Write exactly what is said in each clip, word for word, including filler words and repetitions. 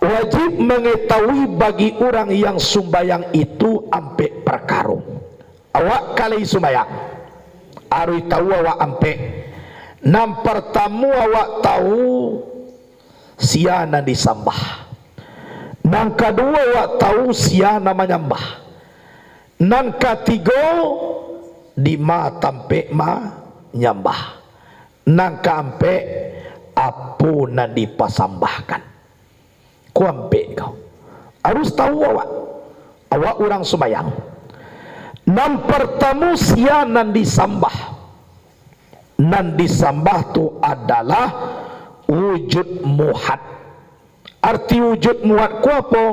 Wajib mangetahui bagi urang yang sumbayang itu ampek parkaro. Awak ka lai sumbayang, aruih tahu awak ampek. Nan partamo awak tahu sia nan disambah. Nan kaduo awak tahu sia nan manyambah. Nan katigo, dima tampek manyambah. Nan kaampek, apo nan dipasambahkan. Ko ampek ko. Harus tahu awak. Awak urang sumbayang. Nan partamo sia nan disambah. Nan disambah tu adalah wujud muhad. Arti wujud muhad ko apo?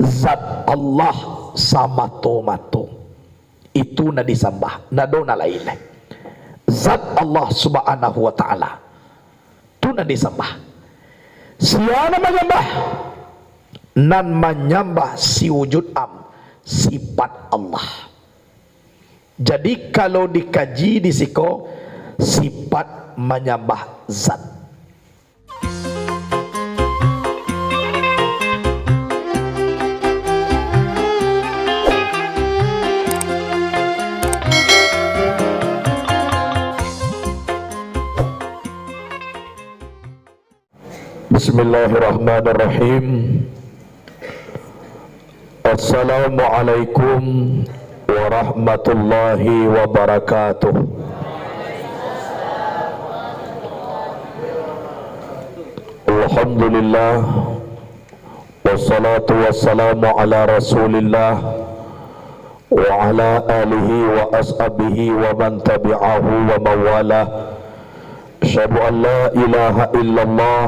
Zat Allah samato-mato. Itu nan disambah, ndak ado nan lain lai. Zat Allah Subhanahu wa Ta'ala. Tu nan disambah. Sia nan manyambah? Nan manyambah si wujud am, sifat Allah. Jadi, kalau dikaji di siko, sifat manyambah zat. Bismillahirrahmanirrahim. Assalamualaikum warahmatullahi wabarakatuh. Alhamdulillah, wassalatu wassalamu ala Rasulillah, wa ala alihi wa ashabihi wa man tabi'ahu wa mawalah. Asyhadu an la ilaha illallah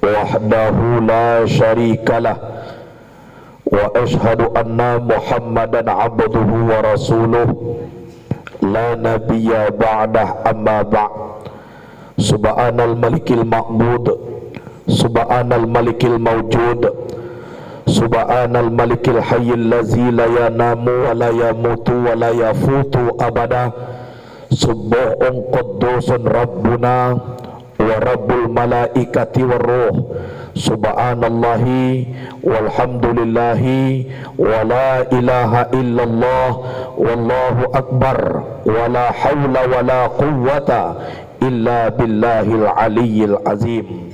wahdahu la syarikalah, wa asyhadu anna Muhammadan abduhu wa rasuluh, la nabiyya ba'dah, amma ba'd. Subhanal malikil ma'bud, subhanal malikil maujud, subhanal malikil hayyil lazi la yanamu wa la yamutu wa la yafutu abada. Subbuhun quddusun Rabbuna wa Rabbul malaikati war ruh. Subhanallahi walhamdulillahi wa la ilaha illallah wallahu akbar wa la haula wa la quwwata illa billahil aliyyil azim.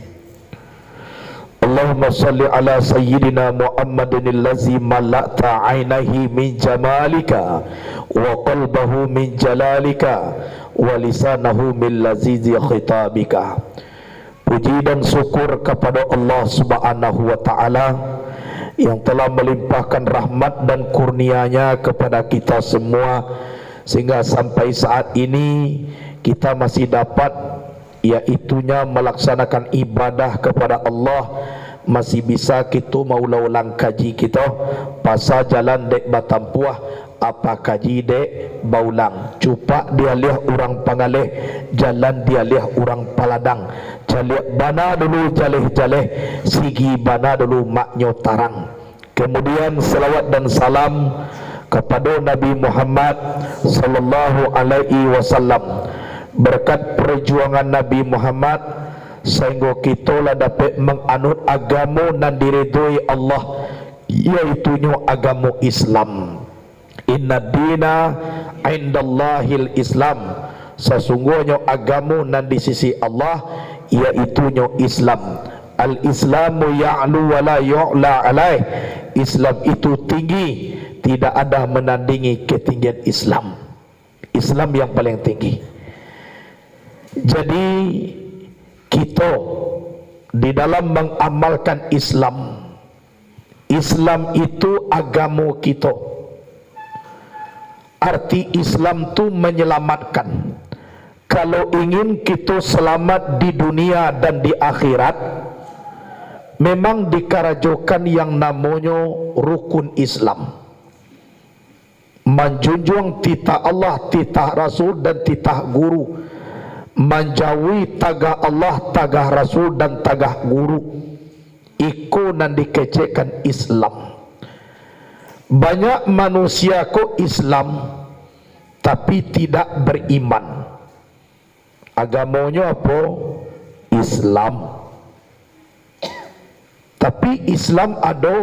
Allahumma shalli ala sayyidina Muhammadin allazi mala'ta ainaihi min jamalika, wa qalbahu min jalalika, wa lisanahu min lazizi khitabika. Puji dan syukur kapado Allah Subhanahu wa Ta'ala, yang telah melimpahkan rahmat dan kurnia-Nya kepada kita semua, sehingga sampai saat ini kita masih dapat, yaitunyo malaksanakan ibadah kepada Allah, masih bisa kito maulang-ulang kaji kito, pasa jalan dek batampuah, apa kaji dek baulang. Cupak dialiah urang pangaleh, jalan dialiah urang paladang. Caliak bana dulu jaleh-jaleh, sigi bana dulu maknyo tarang. Kemudian, salawat dan salam kapado Nabi Muhammad sallallahu alaihi wasallam. Berkat perjuangan Nabi Muhammad, sahinggo kito lah dapek manganut agamo nan diridoi Allah, yaitunyo agamo Islam. Inna dina indallahil Islam. Sasungguahnyo agamo nan di sisi Allah, yaitunyo Islam. Al-Islamu ya'lu wa la yu'la alaih. Islam itu tinggi, tidak ada menandingi ketinggian Islam. Islam yang paling tinggi. Jadi, kito di dalam mengamalkan Islam, Islam itu agamo kito. Arti Islam tu menyelamatkan. Kalau ingin kito selamat di dunia dan di akhirat, memang dikarajokan yang namonyo rukun Islam. Manjunjuang titah Allah, titah Rasul, dan titah guru. Manjauhi tagah Allah, tagah Rasul, dan tagah guru. Iko nan dikecekkan Islam. Banyak manusia ko Islam, tapi tidak beriman. Agamonyo apo? Islam. Tapi Islam ado,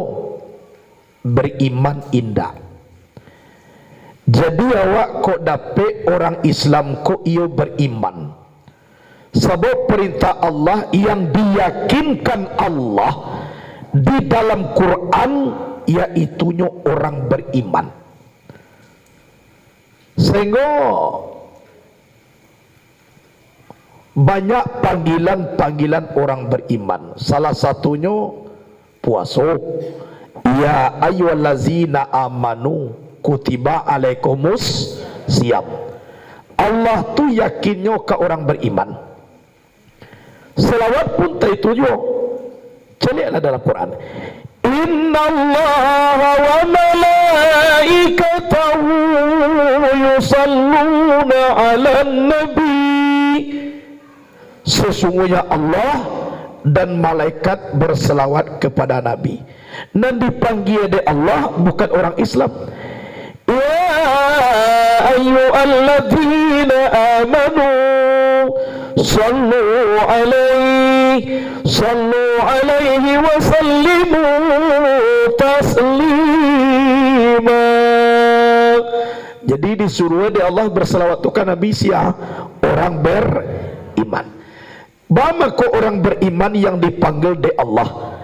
beriman indak. Jadi awak kok dapek orang Islam ko iyo beriman. Sabab perintah Allah yang diyakinkan Allah di dalam Quran, yaitunyo orang beriman. Sehingga banyak panggilan-panggilan orang beriman. Salah satunyo puaso. "Ya ayyuhallazina amanu kutiba alaikumus siyam." Allah tu yakinnyo ka orang beriman. Salawat pun taitu juo. Caliaklah dalam Quran. "Innallaha wa malaikatahu yusalluna 'alan nabi." Sesungguhnya Allah dan malaikat berselawat kepada Nabi. Nan dipanggia dek Allah bukan orang Islam. "Ya ayyuhalladzina amanu, sallu alaihi, sallu alaihi wa sallimu taslima." Jadi disuruh dek Allah berselawat tu ka Nabi sia? Orang beriman. Baa mangko orang beriman yang dipanggil dek Allah?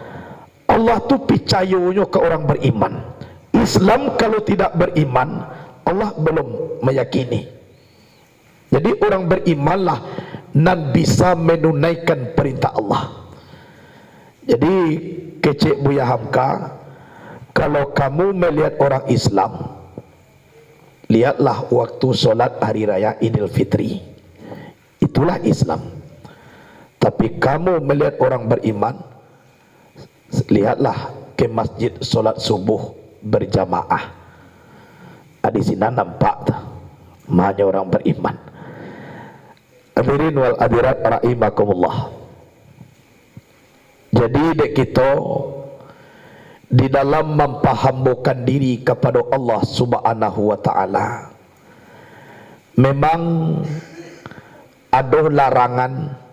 Allah tu picayonyo ka orang beriman. Islam kalau tidak beriman, Allah belum meyakini. Jadi orang berimanlah nan bisa menunaikan perintah Allah. Jadi kecek Buya Hamka, kalau kamu melihat orang Islam, lihatlah waktu solat hari raya Idul Fitri. Itulah Islam. Tapi kamu melihat orang beriman, lihatlah ke masjid solat subuh berjamaah. Ah, di sinan nampak tu, ma nyo orang beriman. Hadirin wal hadirat rahimakumullah. Jadi, dek kito, di dalam mampahambokan diri kapado Allah Subhanahu wa Ta'ala, memang ado larangan,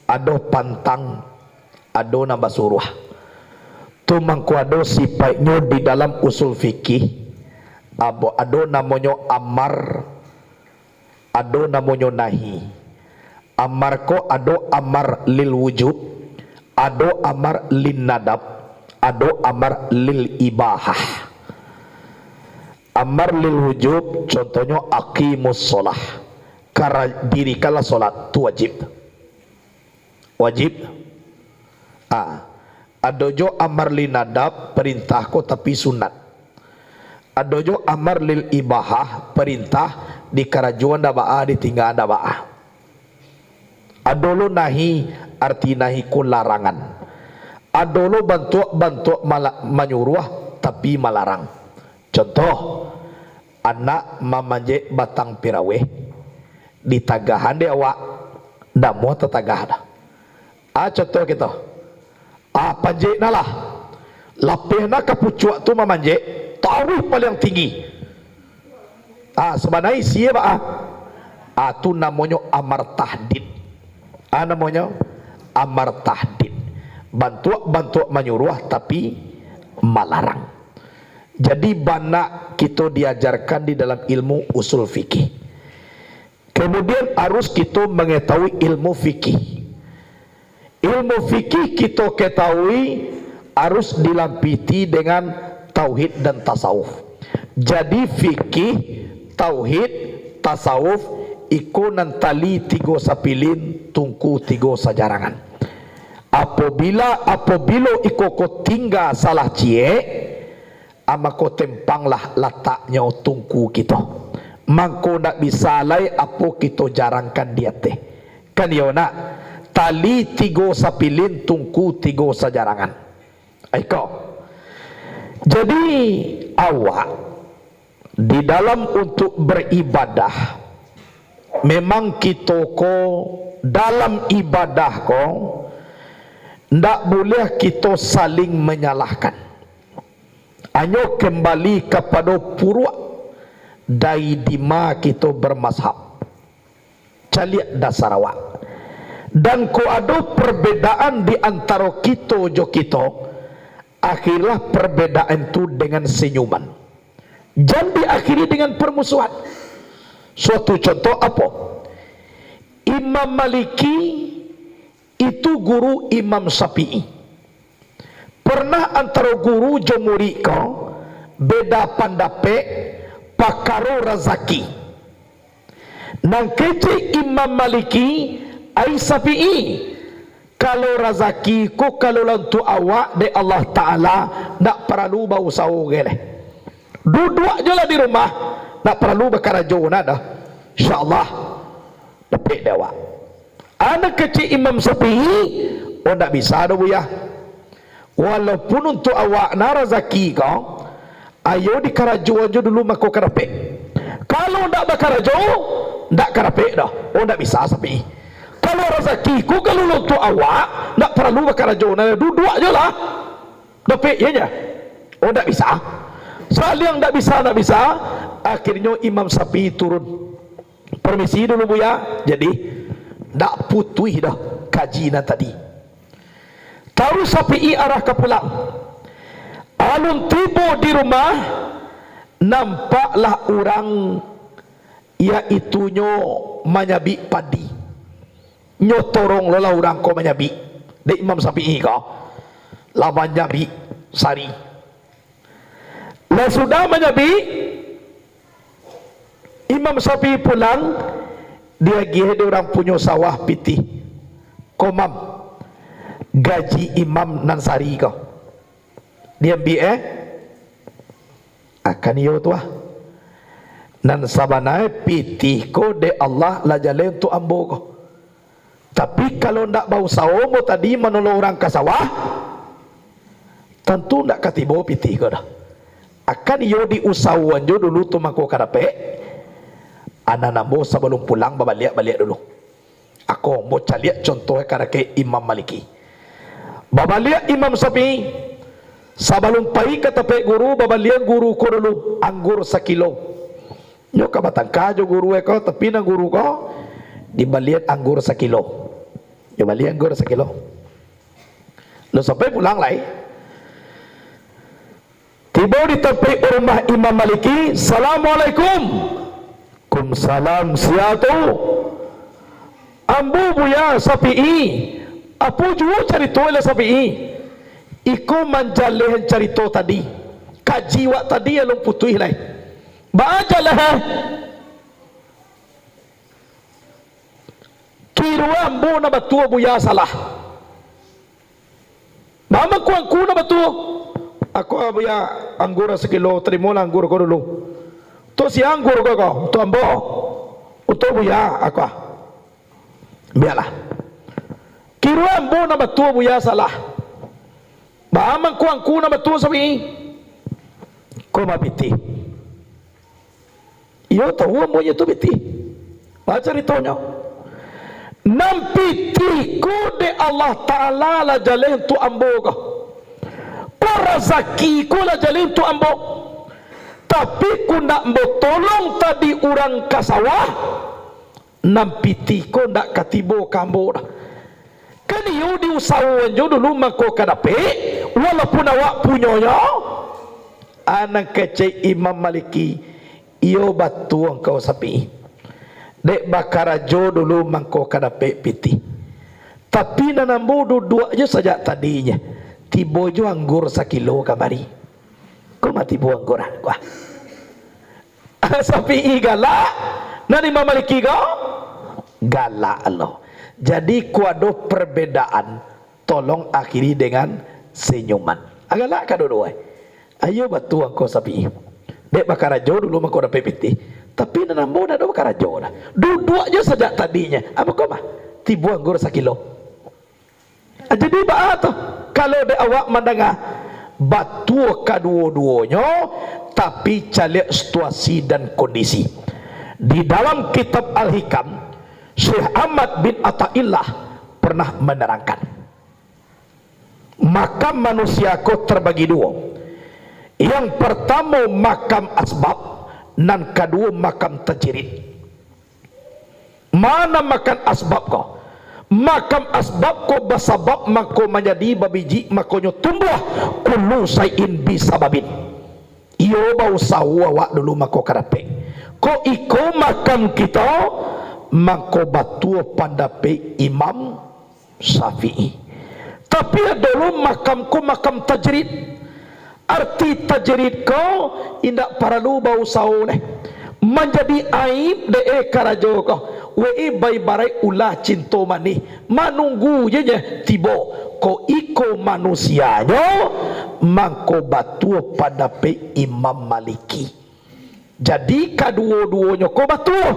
ado pantang, ado nan basuruah. Tu mangko ado sipaiknyo di dalam usul fikih, abo-, ado namonyo amar, ado namonyo nahi. Amar ko ado amar lil wujub, ado amar lin nadab, ado amar lil ibahah. Amar lil wujub, contohnyo, "Aqimus shalah." Kara-, dirikanlah solat, tu wajib. Wajib. Ah, ado jo amar lin nadab, perintah ko tapi sunat. Ado jo amar lil ibahah, perintah dikarajoan ndak baa, ditinggaan ndak baa. Ado lo nahi, arti nahi ko larangan. Ado lo bantuak-bantuak mala-, manyuruah, tapi malarang. Contoh, anak mamanjek batang piraweh, ditagahan dek awak, ndak amuah tatagah doh. Ah, contoh kito. Ah, panjek nah lah. Lapeh nah ka pucuak tu mamanjek, taruih paliang tinggi. Ah, sabananyo isi baa? Ah, tu namonyo amar tahdid. Ah, namonyo amar tahdid. Bantuak-bantuak manyuruah tapi malarang. Jadi, bana kito diajarkan di dalam ilmu usul fikih. Kemudian, harus kito mengetahui ilmu fikih. Ilmu fikih kito ketahui harus dilampiti dengan tauhid dan tasawuf. Jadi, fikih, tauhid, tasawuf, iko nan tali tigo sapilin, tungku tigo sajarangan. Apobila, apobilo iko ko tingga salah ciek, ah, mako tempanglah lataknyo tungku kito. Mangko ndak bisa lai apo kito jarangkan di ateh. Kan iyo nak? Tali tigo sapilin, tungku tigo sajarangan. Iko. Jadi, awak di dalam untuk beribadah, memang kito ko dalam ibadah ko ndak buliah kito saling menyalahkan. Hanyo kembali kapado puruak dari dima kito bermazhab. Caliak dasar awak. Dan ko ado perbedaan di antaro kito jo kito, Akhirilah perbedaan tu dengan senyuman. Jan diakhiri dengan permusuhan. Suatu contoh apo? Imam Maliki itu guru Imam Syafi'i. Pernah antaro guru jo murid ko beda pandapek pakaro razaki. Nan kecek Imam Maliki, ai Syafi'i, kalau razaki ko kalau lah untuak awak dek Allah Ta'ala, ndak paralu bausaho gai lai. Duduak jolah di rumah, ndak paralu bakarajo na doh. Insya Allah, dapek dek awak. Anak kecek Imam Syafi'i, oh ndak bisa doh Buya. Walaupun untuak awak na razaki ko, ayo dikarajoan jo dulu mangko ka dapek. Kalau ndak bakarajo, ndak ka dapek doh. Oh ndak bisa Syafi'i. Kalau razaki ko kalau untuak awak, ndak paralu bakarajo, nah duduak jolah. Dapek, iyo nyo? Oh ndak bisa. Saliang ndak bisa, ndak bisa, akhirnyo Imam Syafi'i turun. Permisi dulu Buya, jadi ndak putuih doh kaji nan tadi. Taruih Syafi'i arah ka pulang. Alun tibo di rumah, nampaklah urang, yaitunyo manyabik padi. Nyo torong lo lah urang ko manyabik. Dek Imam Syafi'i ko, lah manyabik sari. Lah sudah manyabik, Imam Syafi'i pulang, diagiah dek urang punyo sawah pitih. Ko Mam, gaji Imam nan sari ko. Diambiak, eh? Akan iyo tu ah. Nan sabana pitih ko dek Allah lah jaleh untuak ambo ko. Tapi kalau ndak bausaho ambo tadi manolong urang ka sawah, tantu ndak ka tibo pitih ko doh. Akan iyo diusahoan jo dulu tu mangko ka dapek. Anan ambo sabalum pulang babaliak-baliak dulu. Ako ambo caliak contoh ka dakek Imam Maliki. Babaliak Imam Syafi'i, sabalum pai ka tapek guru, babalian guru ko dulu anggur sakilo. Nyo ka batangka jo guru e ko, tapi nan guru ko dibalian anggur sakilo. Dibalian anggur sakilo. Lah sampai pulang lai. Tibo di tampek rumah Imam Maliki, "Assalamualaikum." "Kumsalam, sia tu?" "Ambo Buya Syafi'i." "Apo juo carito lah Syafi'i?" "Iko manjalehan carito tadi. Kaji wak tadi alun putuih lai." "Baa jaleh?" "Kiro ambo nan batua, Buya salah." "Baa mangko angku nan batua?" "Ako, Buya, anggur sakilo, tarimolah anggur ko dulu." "Untuak sia anggur ko, ko?" "Untuak ambo." "Untuak Buya, ako." "Bialah. Kiro ambo nan batua, Buya salah. Baa mangko angku nan batua Syafi'i?" "Ko mah pitih." "Iyo, tahu ambo nyo tu pitih." "Baa caritonyo?" "Nan pitih ko dek Allah Ta'ala lah jaleh untuak ambo ko. Ko razaki ko lah jaleh untuak ambo. Tapi kok ndak ambo tolong tadi urang ka sawah, nan pitih ko ndak ka tibo ka ambo doh. Kan iyo diusahoan jo dulu mangko ka dapek, walaupun awak punyonyo." Anan kecek Imam Maliki, "Iyo batua angkau Syafi'i. Dek bakarajo dulu mangko ka dapek pitih. Tapi nan ambo duduak jo sajak tadinyo, tibo jo anggur sakilo kamari." Ko mah tibo anggur, ah, kuah. Syafi'i galak, nan Imam Maliki ko galak lo. Jadi, kok ado perbedaan, tolong akhiri dengan senyuman. Ah, galak kaduo-duo, eh. "Iyo batua angkau Syafi'i. Dek bakarajo dulu mangko dapek pitih. Tapi nan ambo ndak ado bakarajo doh. Duduak jo sajak tadinyo. Apo ko mah? Tibo anggur sakilo." Jadi baa tu, kalau dek awak mandanga, batua kaduo-duonyo, tapi caliak situasi dan kondisi. Di dalam kitab Al-Hikam, Syekh Ahmad bin Athaillah pernah menerangkan, makam manusia ko terbagi duo. Yang pertamo makam asbab, nan kaduo makam tajrid. Mana makam asbab ko? Makam asbab ko basabab mangko manjadi babiji, makonyo tumbuah kullu syai'in bisababin. Iyo, bausaho awak dulu mangko ka dapek. Kok iko makam kito, mangko batua pandapek Imam Syafi'i. Tapi ado lo makam ko makam tajrid. Arti tajrid ko indak paralu bausaho lai. Manjadi aib dek e karajo ko. Wei, baibaraik ulah cinto manih, manunggu je nyo tibo. Kok iko manusianyo, mangko batua pandapek Imam Maliki. Jadi kaduo-duonyo ko batua,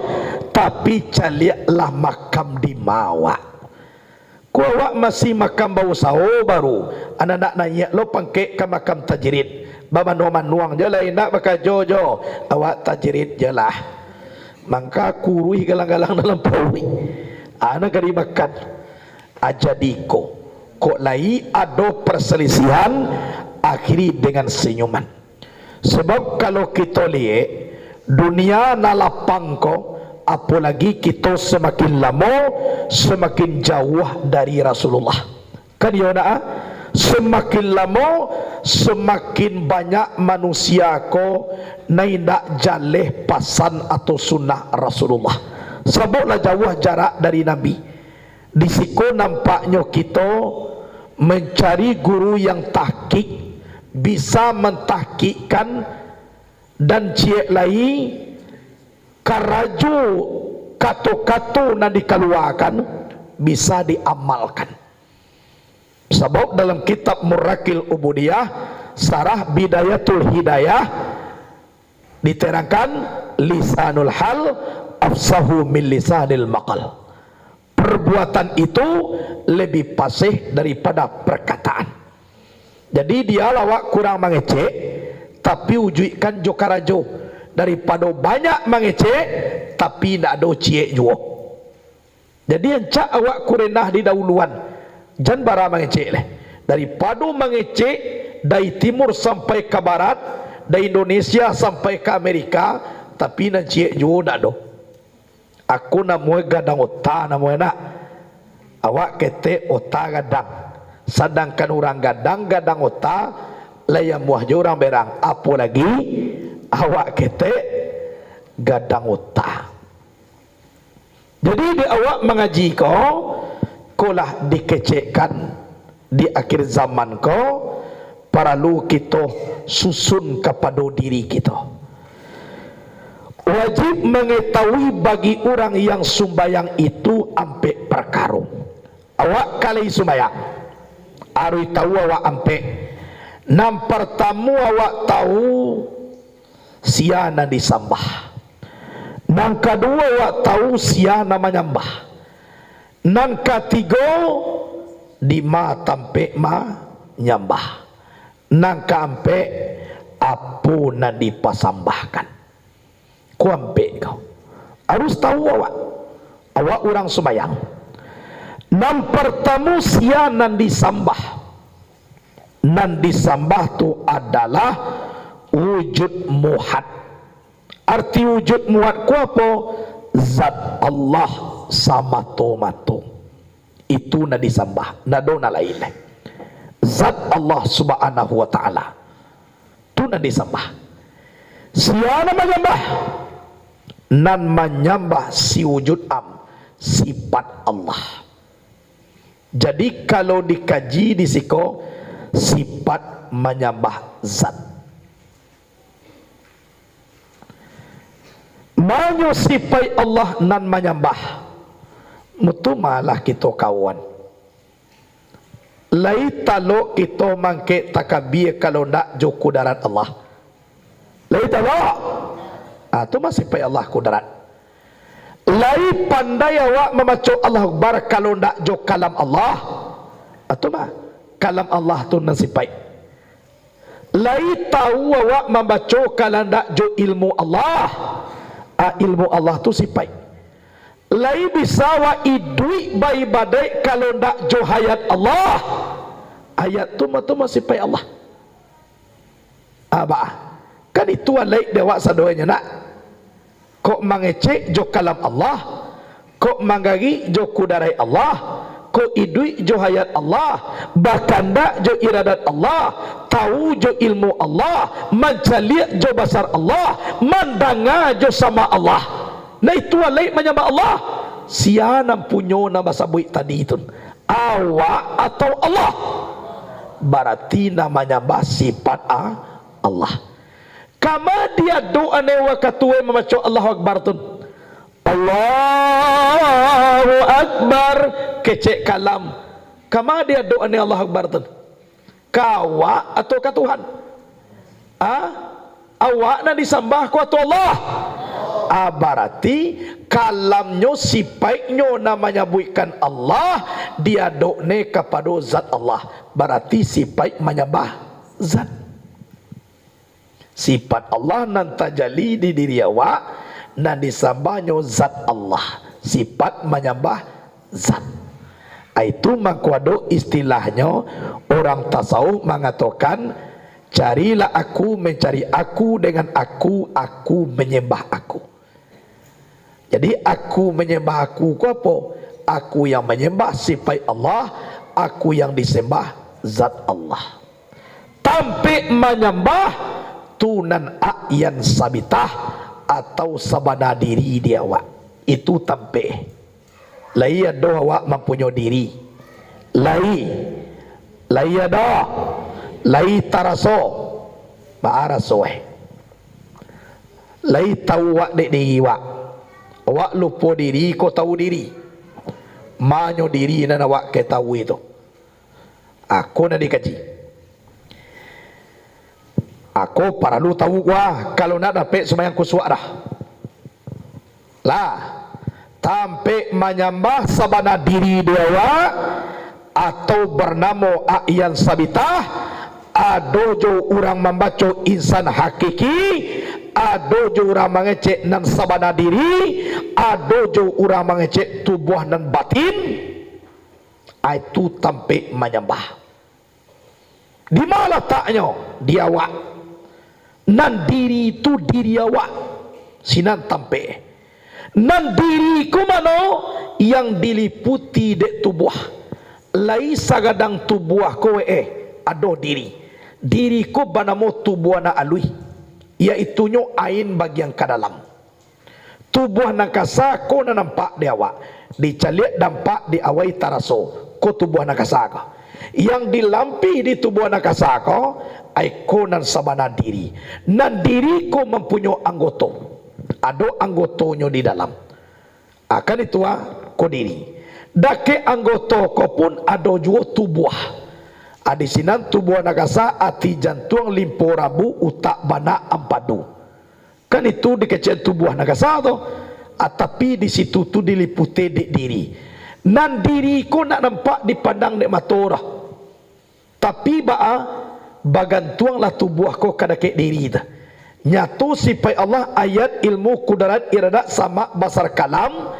tapi caliaklah makam di ma awak. Ko awak masih makam bausaho baru, anak nak naiak lo pangkek ka makam tajrid. Bamanuang-manuang je lah, indak bakajo jo. Awak tajrid je lah. Mangka kuruih galang-galang dalam paruik. Anak ka dimakan. Ah, jadi ko, kok lai ado perselisihan, akhiri dengan senyuman. Sebab kalau kito liek, dunia nan lapang ko, apolagi kito samakin lamo, samakin jauah dari Rasulullah. Kan iyo nak, ah? Samakin lamo, samakin banyak manusia ko nan indak jaleh pasan atau sunnah Rasulullah. Sabab lah jauah jarak dari Nabi. Di siko nampaknyo kito mancari guru yang tahkik, bisa mantahkikkan, dan ciek lai karajo kato-kato nan dikaluakan bisa diamalkan. Sabab dalam kitab Murraqil Ubudiyah, sarah Bidayatul Hidayah, diterangkan, "Lisanul hal afsahu min lisanil maqal." Perbuatan itu lebih fasih daripada perkataan. Jadi, dialah awak kurang mangecek, tapi ujuikkan jo karajo, daripado banyak mangecek, tapi indak ado ciek juo. Jadi, ancak awak kurenah didahuluan, jan bara mangecek lai. Daripado mangecek dari timur sampai ka barat, dari Indonesia sampai ka Amerika, tapi nan ciek juo ndak ado. Aku namuai gadang ota namuai nak. Awak ketek ota gadang. Sadangkan urang gadang, gadang ota, lai amuah jo urang berang. Apo lagi awak ketek gadang ota. Jadi, di awak mangaji ko, ko lah dikecekkan di akhir zaman ko, paralu kito susun kapado diri kito. Wajib mangetahui bagi urang yang sumbayang itu ampek parkaro. Awak ka lai sumbayang, aruih tahu awak ampek. Nan partamo awak tahu, sia nan disambah. Nan kaduo, awak tahu sia nan manyambah. Nan katigo, dima tampek manyambah. Nan kaampek, apo nan dipasambahkan. Ko ampek ko. Harus tahu awak. Awak urang sumbayang. Nan partamo, sia nan disambah. Nan disambah tu adalah wujud muhad. Arti wujud muhad ko apo? Zat Allah samato-mato. Itu nan disambah, ndak ado nan lain. Zat Allah Subhanahu wa Ta'ala. Tu nan disambah. Sia nan manyambah? Nan manyambah si wujud am, sifat Allah. Jadi, kalau dikaji di siko, sifat manyambah zat. Manyo sipaik Allah nan manyambah. Mutu malah kito kawan. Lai talok kito mangkek takabia kalau ndak jo kudarat Allah. Lai talok. Ah, tu mah sipaik Allah kudarat. Lai pandai awak mambaco Allahu Akbar kalau ndak jo kalam Allah. Ah, tu mah. Kalam Allah tu nan sipaik. Lai tahu awak mambaco kalau ndak jo ilmu Allah. Ah, ilmu Allah tu sipaik. Lai bisa awak iduik baibadaik kalau ndak jo hayat Allah. Hayat tu mah tu mah sipaik Allah. Abah, kan itu alaik di awak sadonyo nak. Kok mangecek jo kalam Allah, kok manggarik jo kudarai Allah, Ko iduik jo hayat Allah, bakandak jo iradat Allah, tahu jo ilmu Allah, mancaliak jo basar Allah, mandanga jo sama Allah. Nah, itu alai manyambah Allah. Sia nan punyo nan basabuik tadi tu? Awak atau Allah? Barati nan manyambah sifat a-, Allah. Kama diadok anai wakatu mambaco Allahu Akbar tu? Allahu Akbar, kecek kalam. Kama diadok anai Allahu Akbar tu? Ka awak atau ka Tuhan? Ah? Awak nan disambah ko atau Allah? Ah, barati kalamnyo, sipaiknyo nan manyabuikkan Allah, diadok ne kapado zat Allah. Barati sipaik manyambah zat. Sifat Allah nan tajali di diri awak, nan disambahnyo zat Allah. Sifat manyambah zat. Itu mangko ado istilahnyo, urang tasawuf mangatokan, "Carilah aku, mencari aku, dengan aku, aku menyembah aku." Jadi, aku manyambah aku ko apo? Aku yang manyambah sipaik Allah, aku yang disambah zat Allah. Tampek manyambah tu nan a'yan sabitah atau sabana diri di awak. Itu tampek. Lai ado awak mampunyo diri? Lai. Lai ado. Lai taraso. Baa raso, eh? Lai tahu awak dek diri awak. Awak lupo diri ko tahu diri. Manyo diri nan awak ketahui tu. Ako nan dikaji. Ako paralu tahu, wah, kalau nak dapek sumbayang kusuak dah. Lah, tampek manyambah sabana diri di awak, atau barnamo a'yan sabitah, ado jo urang mambaco insan hakiki, ado jo urang mangecek nan sabana diri, ado jo urang mangecek tubuah nan batin, itu tampek manyambah. Di ma lataknyo? Di awak. Nan diri tu diri awak. Sinan tampek. Nan diri ko mano? Yang diliputi dek tubuah. Lai sagadang tubuah ko, eh, ado diri. Diri ko banamo tubuah nan aluih, yaitunyo ain bagian ka dalam. Tubuah nan kasa ko nan nampak di awak, dicaliak dampak di awai taraso, ko tubuah nan kasa ko. Yang dilampih di tubuah nan kasa ko, ai ko nan sabana diri. Nan diri ko mampunyo anggoto. Ado anggotonyo di dalam. Akan itu, ah, ko diri. Dakek anggoto ko pun ado juo tubuah. Ah, di sinan tubuah nan kasa, ati, jantuang, limpo, rambu, utak, banak, ampadu. Kan itu dikecek tubuah nan kasa tu. Ah, tapi di situ tu diliputi dek diri. Nan diri ko nak nampak dipandang dek mato dah. Tapi baa, bagantuanglah tubuah ko ka dakek diri tu. Nyato sipaik Allah, ayat, ilmu, kudarat, iradat, samak, basar, kalam,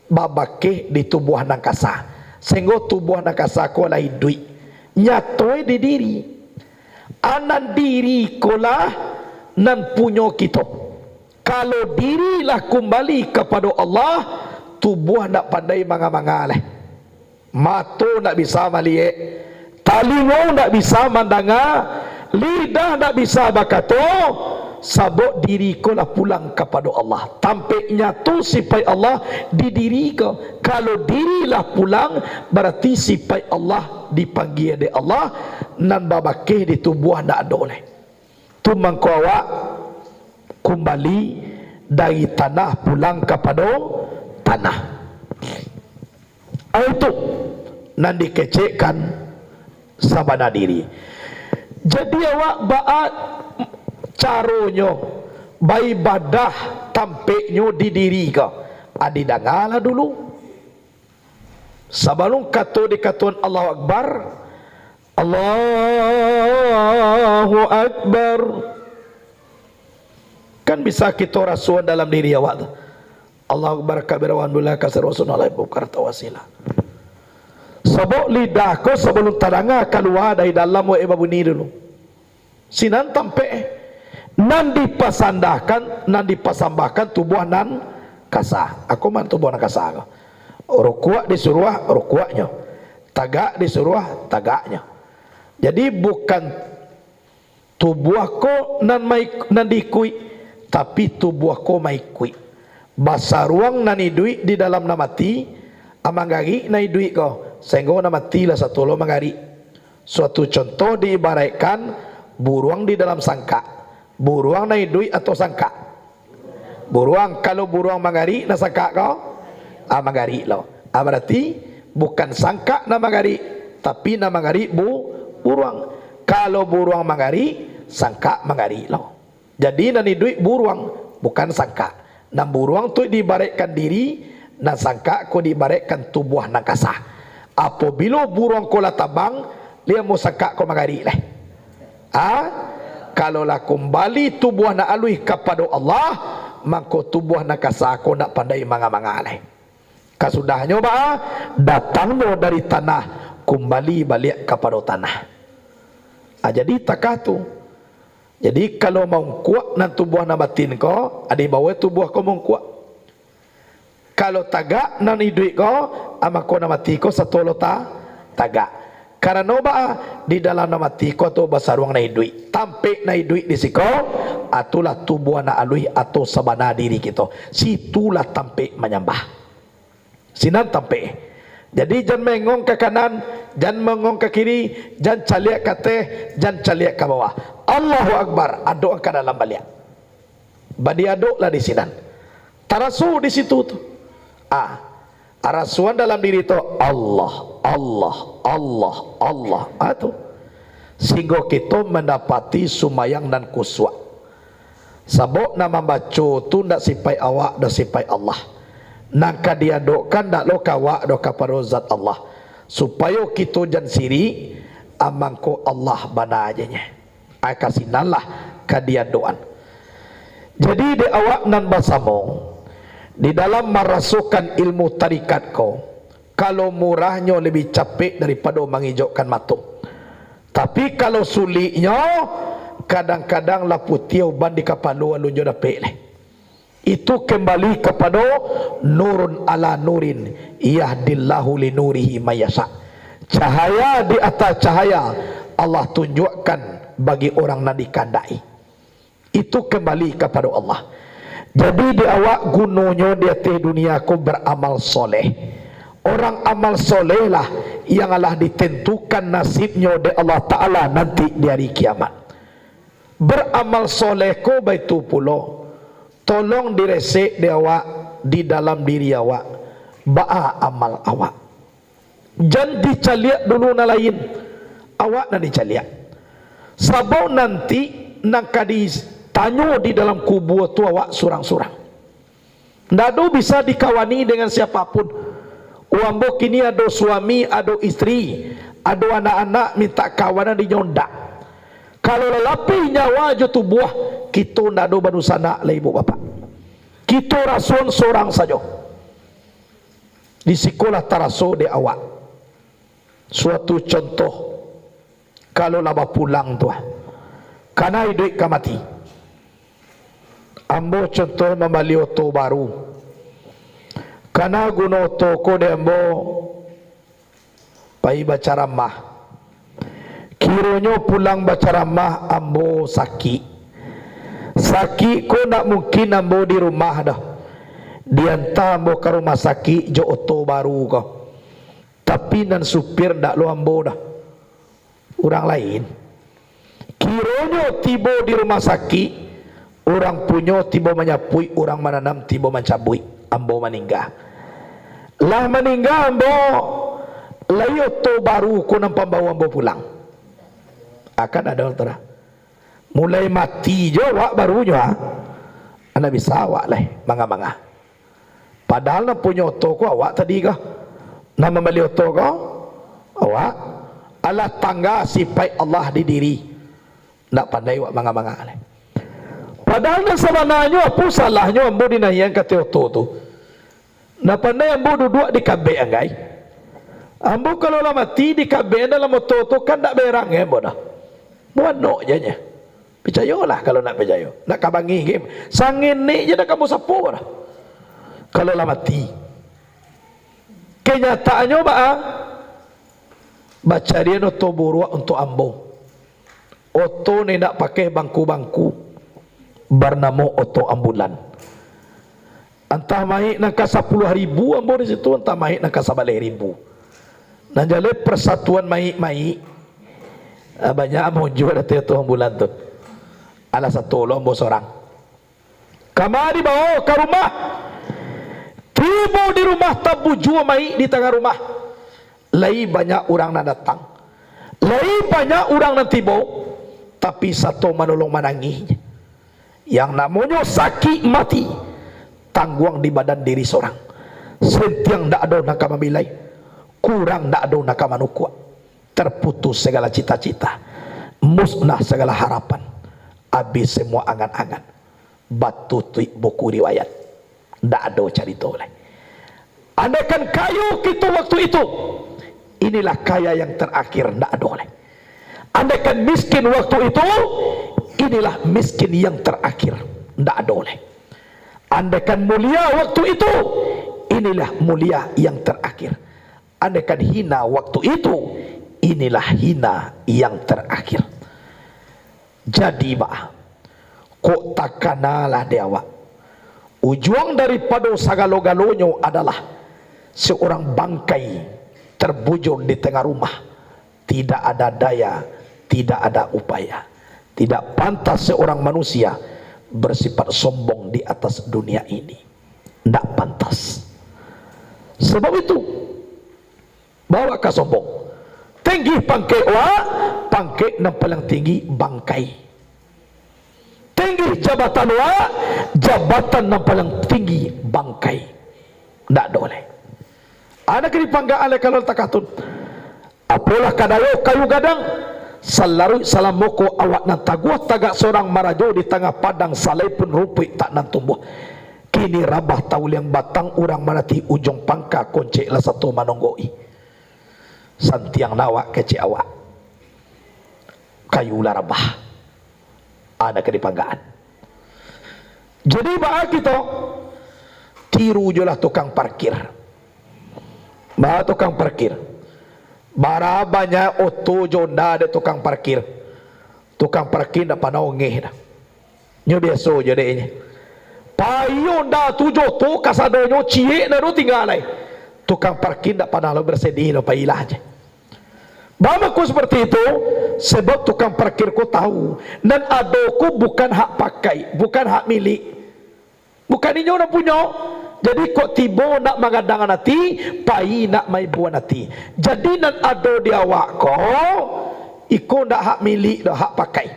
babakeh di tubuah nan kasa. Sahinggo tubuah nan kasa ko lah iduik. Nyato di diri. A, nan diri ko lah nan punyo kito. Kalau diri lah kumbali kapado Allah, tubuah ndak pandai manga-manga lai. Mato ndak bisa maliek, talingo ndak bisa mandanga, lidah ndak bisa bakato, sabab diri ko lah pulang kapado Allah. Tampek nyato sipaik Allah di diri ko. Kalau diri lah pulang, barati sipaik Allah dipanggia dek Allah, nan babakeh di tubuah ndak ado lai. Tu mangko awak kumbali dari tanah pulang kapado tanah. Itu nan dikecekkan sabana diri. Jadi awak baa caronyo baibadah tampeknyo di diri ko? Ah, didangalah dulu. Sabalum kato dikatoan Allahu Akbar, Allahu Akbar. Kan bisa kito rasoan dalam diri awak tu. Allahu Akbar kabira, walhamdulillah katsira, wa subhanallahi bukratan wa asila. Sabab lidah ko sabalum tadanga kalua dari dalam, wak, babunyi dulu. Sinan tampek, eh. Nan dipasandahkan, nan dipasambahkan tubuah nan kasa. Ako man tubuah nan kasa ko? Rukuak disuruah, rukuaknyo. Tagak disuruah, tagaknyo. Jadi, bukan tubuah ko nan maik-, nan diikuik, tapi tubuah ko maikuik. Basaruang nan iduik di dalam nan mati, a, manggarik nan iduik ko, sainggo nan mati lah sato lo manggarik. Suatu contoh diibaraikkan buruang di dalam sangkak. Buruang nan iduik atau sangkak? Buruang. Kalau buruang manggarik, nan sangkak ko? Ah, manggarik lo. Ah, bararti bukan sangkak nan manggarik, tapi nan manggarik bu-, buruang. Kalau buruang manggarik, sangkak manggarik lo. Jadi, nan iduik buruang, bukan sangkak. Nan buruang tu diibaraikkan diri, nan sangkak ko diibaraikkan tubuah nan kasa. Apabilo buruang ko lah tabang, lai ambo sangkak ko manggarik lai. Ah, kalau lah kumbali tubuah nan aluih kapado Allah, mangko tubuah nan kasa ko ndak pandai manga-manga lai. Kasudahnyo baa? Datangnyo dari tanah, kumbali baliak kapado tanah. Ah, jadi takah tu. Jadi, kalau maungkuak nan tubuah nan batin ko, ah, di bawah tubuah ko maungkuak. Kalau tagak nan iduik ko, ah, mako nan mati ko sato lo ta-, tagak. Karano baa? Di dalam nan mati ko tu basaruang nan iduik. Tampek nan iduik di siko, ah, tu lah tubuah nan aluih atau sabana diri kito. Situlah tampek manyambah. Sinan tampek. Jadi, jan maengong ka kanan, jan maengong ka kiri, jan caliak ka ateh, jan caliak ka bawah. Allahu Akbar, adok ka dalam baliak. Badiadoklah di sinan. Taraso di situ tu. Ah, arasuan dalam diri tu, Allah, Allah, Allah, Allah. Ah, tu. Singgo kito mandapati sumayang nan kusuak. Sabab nan mambaco tu ndak sipaik awak, ndak sipaik Allah. Nan ka diadokkan ndak lo ka awak doh, kapado Zat Allah. Supayo kito jan sirik, a, mangko Allah bana aja nyo. Ai, ka sinanlah ka diadokan. Jadi, dek awak nan basamo, di dalam marasokan ilmu tarikat ko, kalau murahnyo labiah capek daripado mangijokkan mato. Tapi, kalau suliknyo, kadang-kadang lah putiah uban di kapalo alun jo dapek lai. Itu kembali kapado nurun ala nurin, yahdillahu linurihi mayasa. Cahaya di ateh cahaya Allah tunjuakkan bagi urang nan dikandaki. Itu kembali kapado Allah. Jadi, di awak gunonyo di ateh dunia ko baramal soleh. Urang amal soleh lah yang alah ditentukan nasibnyo dek Allah Ta'ala nanti di ari kiamat. Baramal soleh ko baitu pulo, tolong diresek dek awak di dalam diri awak, baa amal awak. Jan dicaliak dulu nan lain, awak nan dicaliak. Sabab nanti nan ka ditanyo di dalam kubua tu awak surang-surang. Ndak ado bisa dikawani dengan siapapun. Oh, ambo kini ado suami, ado istri, ado anak-anak mintak kawanan dinyo ndak. Kalau lah lapeh nyawa jo tubuah, kito ndak ado badunsanak lai, ibu bapak. Kito rasuan sorang sajo. Di sikolah taraso dek awak. Suatu contoh, kalau lah bapulang tu, ah, kana iduik ka mati. Ambo contoh mambali oto baru. Kana guno oto ko dek ambo pai bacaramah. Kironyo pulang bacaramah ambo sakik. Sakik ko ndak mungkin ambo di rumah doh. Dianta ambo ka rumah sakik jo oto baru ko. Tapi nan supir ndak lo ambo doh, urang lain. Kironyo tibo di rumah sakik, urang punyo tibo manyapuik, urang mananam tibo mancabuik, ambo maningga. Lah maningga ambo, lai oto baru ko nan pambao ambo pulang. Akan ado tu lah. Mulai mati jo awak barunyo, ah. Ndak bisa awak lai manga-manga. Padahal nan punyo oto ko awak tadi ko. Nan mambali oto ko awak. Alah tangga sipaik Allah di diri. Ndak pandai awak manga-manga lai. Padahal nan sabananyo apo salahnyo ambo dinahian ka ateh oto tu? Ndak pandai ambo duduak di kabek anggai. Ambo kalau lah mati di kabek dalam oto tu kan ndak berang ambo dah. Muanok je nyo. Picayolah kalau ndak picayo. Ndak ka bangih ge. Sangenek je ndak ka ambo sapo dah. Kalau lah mati. Kenyataannyo baa? Bacarian oto buruak untuak ambo. Oto nan indak pakai bangku-bangku, barnamo oto ambulan. Antah mayik nan ka sapuluah ribu ambo di situ, antah mayik nan ka sabaleh ribu. Nan jaleh persatuan mayik-mayik, ah, banyak amunjua datang tu ambulan tu. Alah sato lo ambo sorang. Kama dibawo ka rumah. Tibo di rumah, tabujua mayik di tangah rumah. Lai banyak urang nan datang. Lai banyak urang nan tibo, tapi sato manolong manangih. Yang namonyo sakik mati, tangguang di badan diri sorang. Sentiang ndak ado nan ka mamilai, kurang ndak ado nan ka manukuak. Terputus sagala cita-cita, musnah sagala harapan, abih semua angan-angan, batutuik buku riwayat, ndak ado carito lai. Andaikan kayo kito waktu itu, inilah kaya yang terakhir, ndak ado lai. Andaikan miskin waktu itu, inilah miskin yang terakhir, ndak ado lai. Andaikan mulia waktu itu, inilah mulia yang terakhir. Andaikan hina waktu itu, inilah hina yang terakhir. Jadi, baa, kok takanalah di awak, ujuang daripado sagalo-galonyo adalah seorang bangkai terbujur di tengah rumah, tidak ada daya, tidak ada upaya. Tidak pantas seorang manusia bersifat sombong di atas dunia ini. Ndak pantas. Sebab itu, baa ka sombong. Tinggi pangkek wak, pangkek nan paling tinggi bangkai. Tinggi jabatan wak, jabatan nan paling tinggi bangkai. Ndak ado lai. Anak di panggaan lai kalau takatun. Apolah kadayo kayu gadang, salaruik salamoko awak nan taguah tagak sorang marajo di tangah padang, salai pun rumpuik tak nan tumbuah. Kini rabah tauliang batang, urang manati ujuang pangka, koncek lah sato manonggoki. Santiang nan awak kecek awak, kayu lah rabah. Anak di panggaan. Jadi, baa kito? Tiru jolah tukang parkir. Baa tukang parkir? Bara banyak oto jo onda dek tukang parkir. Tukang parkir ndak panah ongeh doh. Nyo biaso jo dek nyo. Pai onda tu jo oto kasadonyo ciek ndak ado tingga lai. Tukang parkir ndak panah lo bersedih lo, pailah je. Baa mangko seperti itu? Sebab tukang parkir ko tahu, nan ado ko bukan hak pakai, bukan hak milik. Bukan inyo nan punyo. Jadi, kok tibo nak mangadangan ati, pai nak maibuan ati. Jadi, nan ado di awak ko, iko ndak hak milik doh, hak pakai.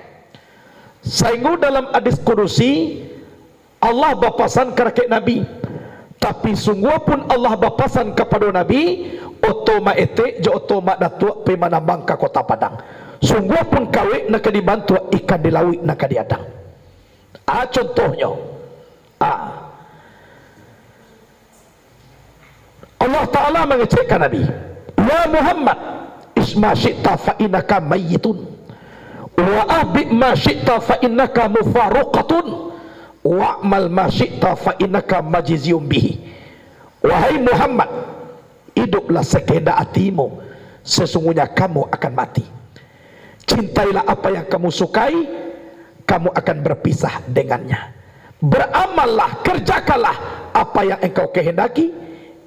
Sainggo dalam hadis kudusi, Allah bapasan ka rakek Nabi, tapi sungguah pun Allah bapasan kapado Nabi, oto Mak Etek jo oto Mak Datuak pai manambang ka Kota Padang. Sungguah pun kawek nan ka dibantuak, ikan di lauik nan ka diadang. Ah, contohnyo. Ah. Allah Ta'ala mangecek ka Nabi, "Ya Muhammad, ish ma syi'ta fa innaka mayyitun, wa ahbib ma syi'ta fa innaka mufaraqatun, wa'mal ma syi'ta fa innaka majziyun bihi." Wahai Muhammad, iduiklah sakehendak atimu, sesungguhnya kamu akan mati. Cintailah apa yang kamu sukai, kamu akan berpisah dengannya. Beramallah, kerjakanlah apa yang engkau kehendaki,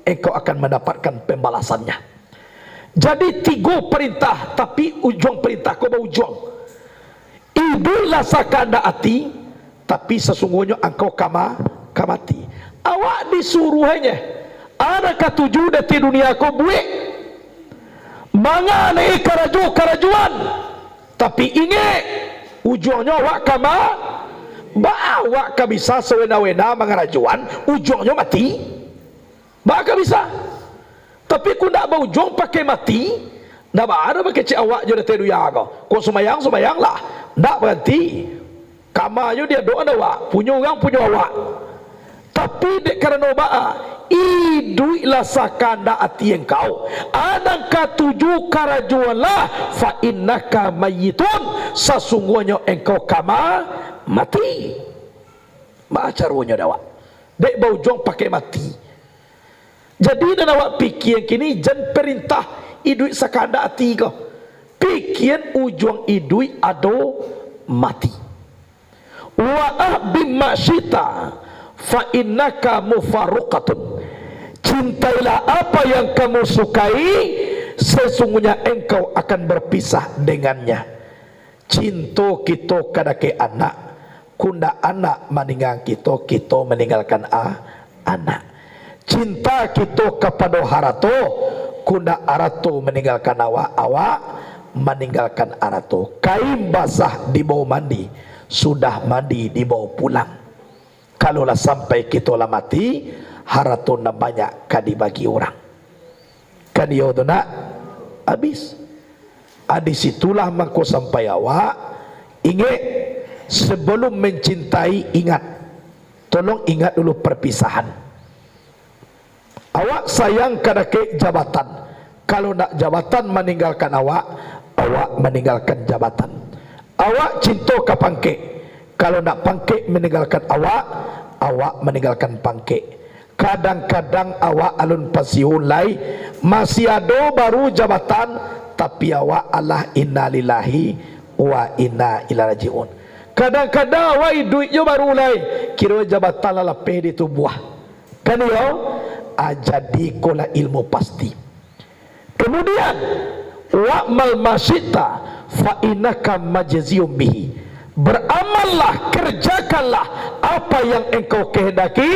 engkau akan mendapatkan pembalasannya. Jadi, tigo perintah, tapi ujuang perintah ko baujuang. Iduiklah sakahandak ati, tapi sasungguahnyo angkau ka ma-, ka mati. Awak disuruah nyo, anak katuju dek dunia ko buek. Mangaleh karajo-karajoan, tapi ingek, ujuangnyo awak ka ma-, baa awak ka bisa sawena-wena mangarajoan, ujuangnyo mati? Baa ka bisa? Tapi kok ndak baujuang pakai mati, ndak baa doh bakecek awak jo datai dunia ko. Kok sumbayang, sumbayanglah. Ndak baranti. Kamanyo diadokan awak, punyo urang punyo awak. Tapi dek karano baa, iduiklah sakahandak ati engkau. Anak katuju karajoanlah, fa innaka mayyitun, sasungguahnyo engkau ka ma-, mati. Baa caronyo dek awak? Dek baujuang pakai mati. Jadi, nan awak pikian kini, jan parintah iduik sakandak ati ko. Pikian ujuang iduik ado mati. Wa ahbib ma syi'ta fa innaka mufaraqatun. Cintailah apa yang kamu sukai, sesungguhnya engkau akan berpisah dengannya. Cinto kito ka dakek anak, kundak anak maninggakan kito, kito maninggalkan a-, anak. Cinta kito kapado harato, kundak harato maninggalkan awak, awak maninggalkan harato. Kain basah dibao mandi, sudah mandi dibao pulang. Kalau lah sampai kito lah mati, harato nan banyak ka dibagi urang. Kan iyo tu nak? Habis. Ah, di situlah mangko sampai awak ingek, sebelum mencintai, ingat. Tolong ingat dulu perpisahan. Awak sayang ka dakek jabatan. Kalau ndak jabatan maninggalkan awak, awak maninggalkan jabatan. Awak cinto ka pangkek. Kalau ndak pangkek maninggalkan awak, awak maninggalkan pangkek. Kadang-kadang awak alun pansiun lai, masih ado baru jabatan, tapi awak alah innalillahi wa inna ilaihi raji'un. Kadang-kadang awak iduik jo baru lai, kiro jabatan lah lapeh di tubuah. Kan iyo? Ah, jadi ko lah ilmu pasti. Kemudian, wa'mal ma syi'ta fa innaka majziyun bihi. Beramallah, kerjakanlah apa yang engkau kehendaki,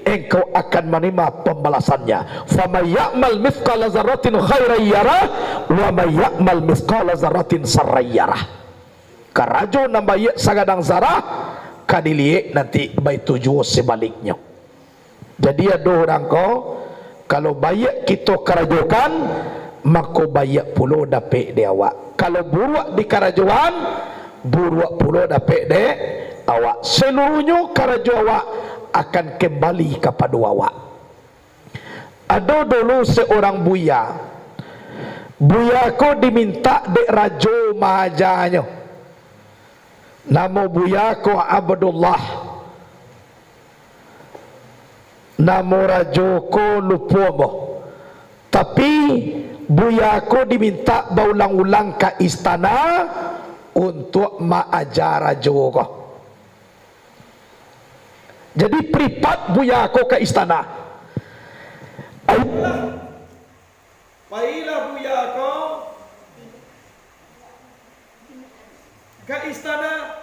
engkau akan menerima pembalasannya. Faman ya'mal mithqala dzarratin khairan yarah, wa man ya'mal mithqala dzarratin syarran yarah. Karajo nan baiak sagadang zarah, ka diliek nanti, baitu juo sabaliknyo. Jadi, ado urang ko, kalau baiak kito karajokan, mako baiak pulo dapek dek awak. Kalau buruak dikarajoan, buruak pulo dapek dek awak. Seluruhnyo karajo awak akan kembali kapado awak. Ado dulu seorang buya. Buya ko dimintak dek rajo maajanyo. Namo buya ko Abdullah. Namo rajo ko lupo ambo. Tapi, buya ko dimintak baulang-ulang ka istana untuak maaja rajo ko. Jadi, pripat buya ko ka istana. Ai-, pailah buya ko ka istana.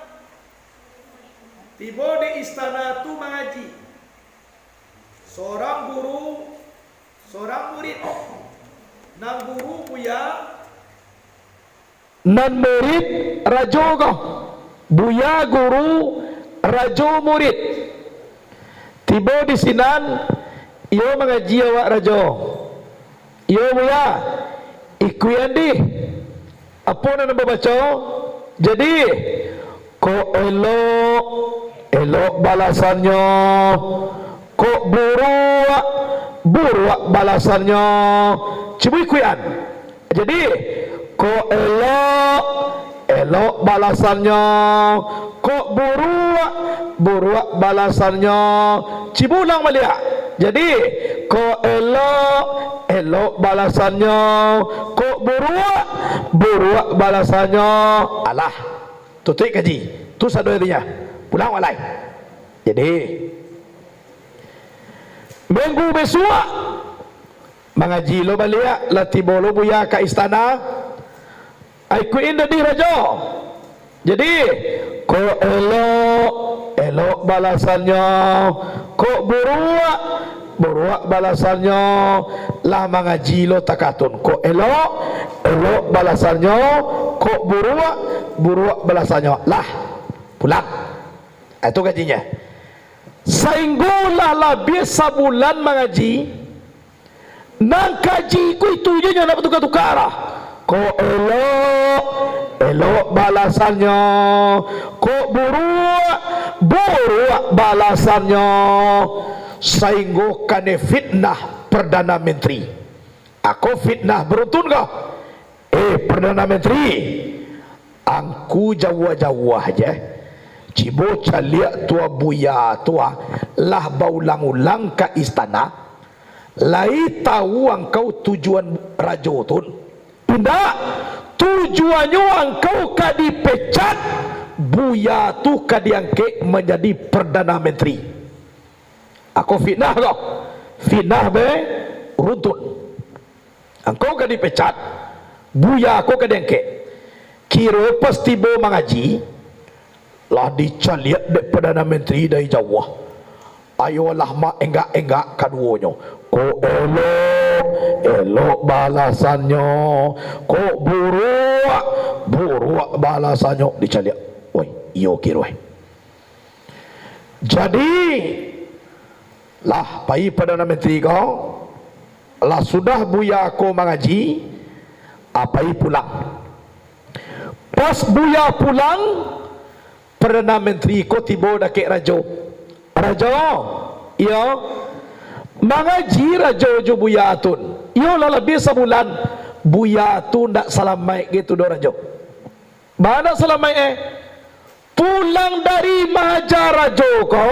Tibo di istana tu mangaji. Sorang guru, sorang murid. Nan guru buya, nan murid rajo ko. Buya guru, rajo murid. Tibo di sinan, iyo mangaji awak rajo. Iyo, buya, ikuian dih. Apo nan ambo baco? Jadi, kok elok, elok balasannyo. Kok buruak, buruak balasannyo. Cubo ikuian. Jadi, kok elok, elok balasannyo. Kok buruak, buruak balasannyo. Cubo ulang baliak. Jadi, kok elok, elok balasannyo. Kok buruak, buruak balasannyo. Alah, tutuik kaji. Tu sado artinyo. Pulang walai. Jadi, minggu bisuak, mangaji lo baliak, lah tibo lo buya ka istana. Ai, ikuian dih rajo. Jadi, kok elok, elok balasannyo. Kok buruak, buruak balasannyo. Lah mangaji lo takatun. Kok elok, elok balasannyo. Kok buruak, buruak balasannyo. Lah, pulang. Ah, itu kajinyo. Sainggo lah labiah sabulan mangaji, nan kaji ko itu je nyo ndak batuka-tuka lah. Kok elok, elok balasannyo. Kok buruak, buruak balasannyo. Sainggo kanai fitnah Perdana Menteri. Ako fitnah baruntun ko? Eh, Perdana Menteri, angku jauah-jauah je. Cubo caliak tu buya tu, lah baulang-ulang ka istana, Lai tahu angkau tujuan rajo tu? Indak, tujuannyo angkau ka dipecat, buya tu ka diangkek manjadi Perdana Menteri. Ako fitnah ko, fitnah be runtun. Angkau ka dipecat, buya ko ka diangkek. Kiro pas tibo mangaji, lah dicaliak dek Perdana Menteri dari jauah. Ayolah maenggak-enggak kaduonyo. Kok elok, elok balasannyo. Kok buruak, buruak balasannyo. Dicaliak. Woi, iyo kiro eh. Jadi, lah pai Perdana Menteri ko, lah sudah buya ko mangaji, ah, pai pulang. Pas buya pulang, Perdana Menteri ko tibo dakek rajo. "Rajo, iyo, mangaji rajo jo buya tun. Iyo lah labiah sabulan, buya tu ndak salamaik gitu doh rajo." "Baa ndak salamaik eh?" "Pulang dari maaja rajo ko,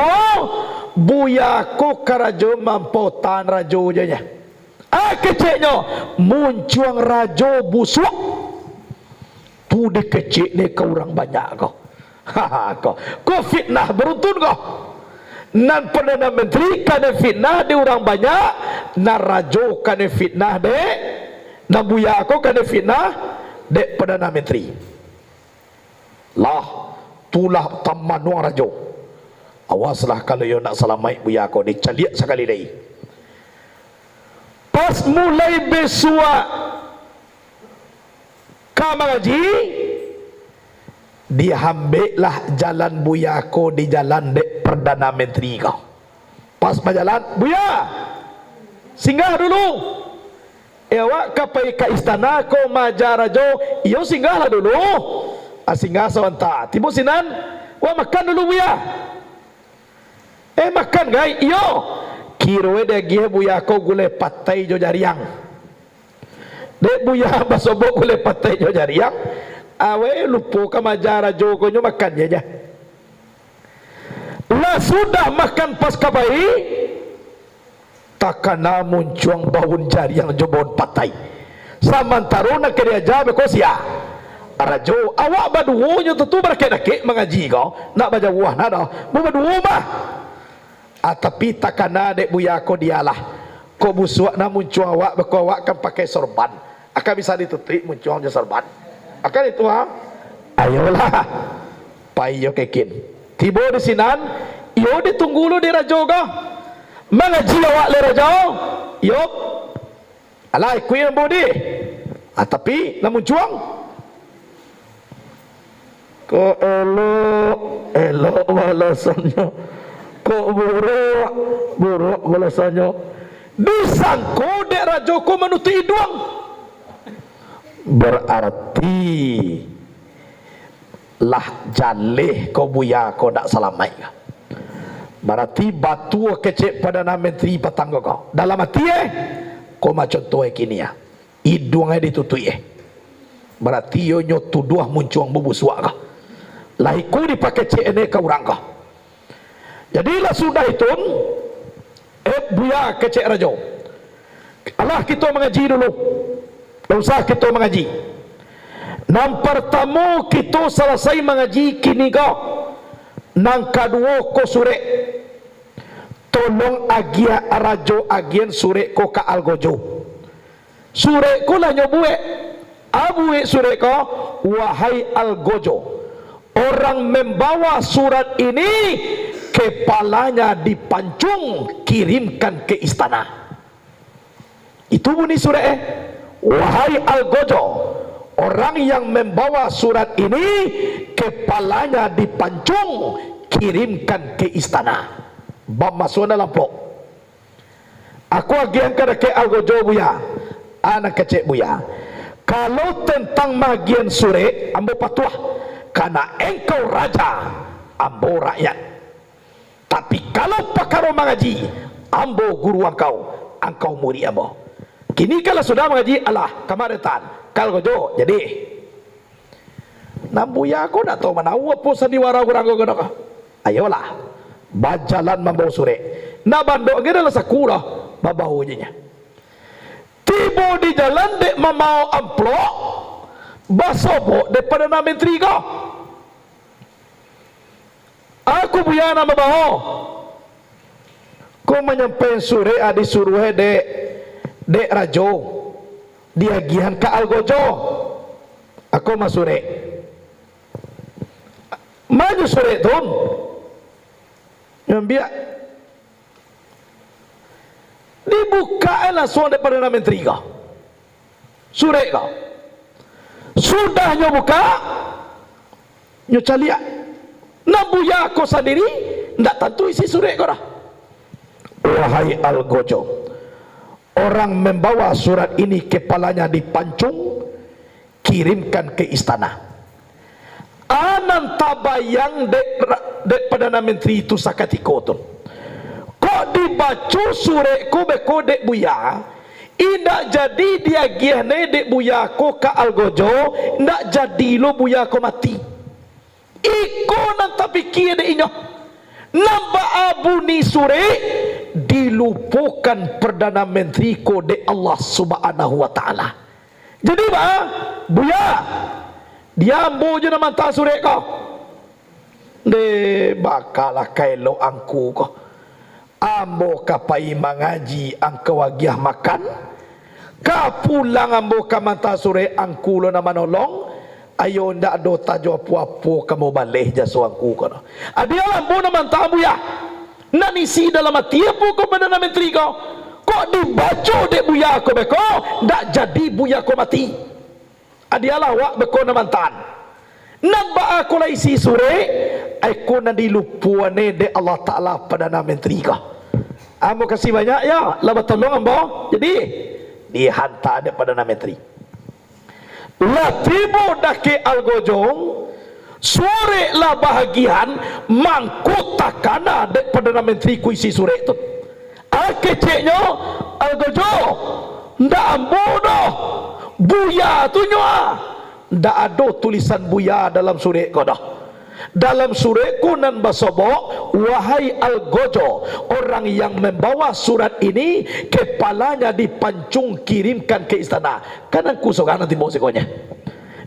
buya ko karajo mampautan rajo je nyo. Ah, keceknyo, muncuang rajo busuak. Tu dikecek dek ka urang banyak ko." Ha, ko, ko fitnah baruntun ko. Nan Perdana Menteri kanai fitnah dek urang banyak, nan rajo kanai fitnah dek, nan buya ko kanai fitnah dek Perdana Menteri. Lah, tu lah tamanuang rajo. Awaslah, kalau iyo ndak salamaik buya ko, dicaliak sakali lai. Pas mulai bisuak ka mangaji, diambeklah jalan buya ko di jalan dek Perdana Menteri ko. Pas bajalan, "Buya, singgah dulu. Eh, awak ka pai ka istana ko maaja rajo, iyo singgahlah dulu. Ah, singgah sabanta. Tibo sinan, awak makan dulu, Buya." "Eh, makan gai?" "Iyo." Kiro e diagiah buya ko gulai patai jo jariang. Dek buya basobok gulai patai jo jariang, awak lupo ka maaja rajo ko nyo makan je, jah. Lah sudah makan pas ka pai, takana muncuang baun jariang jo baun patai. Samantaro nan ka diaja beko sia? Rajo. Awak baduo nyo tu, tu barakek-rakek mangaji ko, nak bajauah nak doh. Baduo mah. Ah, tapi takana dek buya ko dialah. Kok busuak nah muncuang awak, beko awak kan pakai sorban. Akan bisa ditutuik muncuang jo sorban. Akan itu ha. Ayolah. Pai iyo kekin. Tibo di sinan, iyo ditunggu lu di rajo ko. Mangaji awak le rajo. Iyo. Alah, ikuik ambo di. Ah, tapi, namun juang. Kok elok, elok balasannyo. Kok buruak, buruak balasannyo. Disangko dek rajo ko manutuik iduang. Berarti lah jaleh ko buya ko dak salamaik ka. Barati batua kecek Perdana Menteri patang ko. Dalam ati eh, ko macam tu eh kini ah. Iduang eh ditutuik eh. Barati iyo nyo tuduah muncuang bubusuak ka. Lah iko dipakecek ene ka urang ka. Jadi lah sudah itu, eh, buya kecek rajo. Alah kito mangaji dulu. Dak usah kito mangaji. Nan partamo kito salasai mangaji kini ko. Nan kaduo ko surek. Tolong agiah rajo agian surek ko ka Algojo. Surek ko lah nyo buek. A buek surek ko, wahai Algojo, orang membawa surat ini kepalanya dipancung, kirimkan ke istana. Itu bunyi surek eh. Wahai Algojo, orang yang membawa surat ini kepalanya dipancung, kirimkan ke istana. Bamasuan dalam plok. Aku agiahan ka dakek Algojo buya. Anak kecek buya. Kalau tentang magian surek, ambo patuah. Karena engkau raja, ambo rakyat. Tapi kalau pakaro mangaji, ambo guru angkau, angkau murid ambo. Kini kalau sudah mangaji, alah, kamaretan. Kalau Algojo, jadi. Nan buya ko ndak tahu manau apo sandiwara urang ko, ko. Ayolah, bajalan mambawa surek. Nak bandok ge dalam saku doh. Babao je nyo. Tibo di jalan dek mambaok amplop, basobok dek Perdana Menteri ko. Aku buya nan babao. Ko manyampai surek, ah, disuruah dek, dek rajo, diagiahan ka Algojo. Ako mah surek. Manyo surek tu? Ngambiak. Dibukak e lansuang dek Perdana Menteri ko. Surek ko. Sudah nyo bukak, nyo caliak. Nan buya ko sandiri, ndak tantu isi surek ko doh. Wahai Algojo, orang membawa surat ini kepalanya dipancung, kirimkan ke istana. A nan tabayang dek ra-, dek Perdana Menteri tu sakatiko tu. Kok dibaco surek ko beko dek buya, indak jadi diagiah ne dek buya ko ka Algojo, indak jadi lo buya ko mati. Iko nan tapikia dek inyo. Nan baa bunyi surek, dilupokan Perdana Menteri ko dek Allah Subhanahu wa Ta'ala. Jadi, baa, buya, di ambo jo nan manta surek ko. Ndeh, bakalah ka elok angku ko. Ambo ka pai mangaji, angku agiah makan. Ka pulang ambo ka manta surek, angku lo nan manolong. Ayo, ndak ado tajo apo-apo ka ambo baleh jaso angku ko doh. Adialah ambo nan manta buya. Nan isi dalam ati ambo ko Perdana Menteri ko. Kok dibaco dek buya ko beko, ndak jadi buya ko mati. Adialah awak beko nan mantaan. Nan baa ko lah isi surek, ai ko nan dilupoan e dek Allah Ta'ala Perdana Menteri ko. Ambo kasih banyak yo, lah batolong ambo. Jadi, dihanta dek Perdana Menteri. Lah tibo dakek Algojo, surek lah bahagian, mangko takana dek Perdana Menteri ko isi surek tu. A keceknyo, Algojo, ndak ambo doh, buya tu nyo a. Ndak ado tulisan buya dalam surek ko doh. Dalam surek ko nan basobok, "Wahai Algojo, orang yang membawa surat ini, kepalanya dipancung, kirimkan ke istana." Kan angku surang nan tibo siko nyo.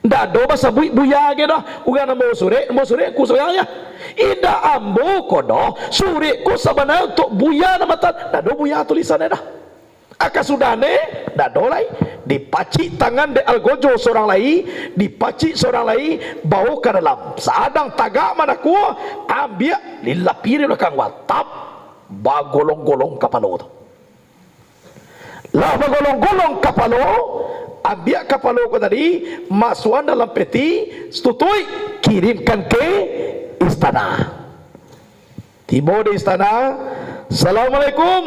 Ndak ado basabuik buya ge doh. Urang nan bawa surek, bawa surek angku surang nyo. Indak ambo ko doh, surek ko sabana untuak buya nan matan. Ndak ado buya tulisan e doh. A kasudahan e, ndak ado lai. Dipacik tangan dek Algojo surang lai, dipacik surang lai, bao ka dalam. Sadang tagak manakua, ambiak, lilapi di balakang, watap, bagolong-golong kapalo tu. Lah bagolong-golong kapalo, ambiak kapalo ko tadi, masuakan dalam peti, situtuik, kirimkan ke istana. Tibo di istana, "Assalamualaikum."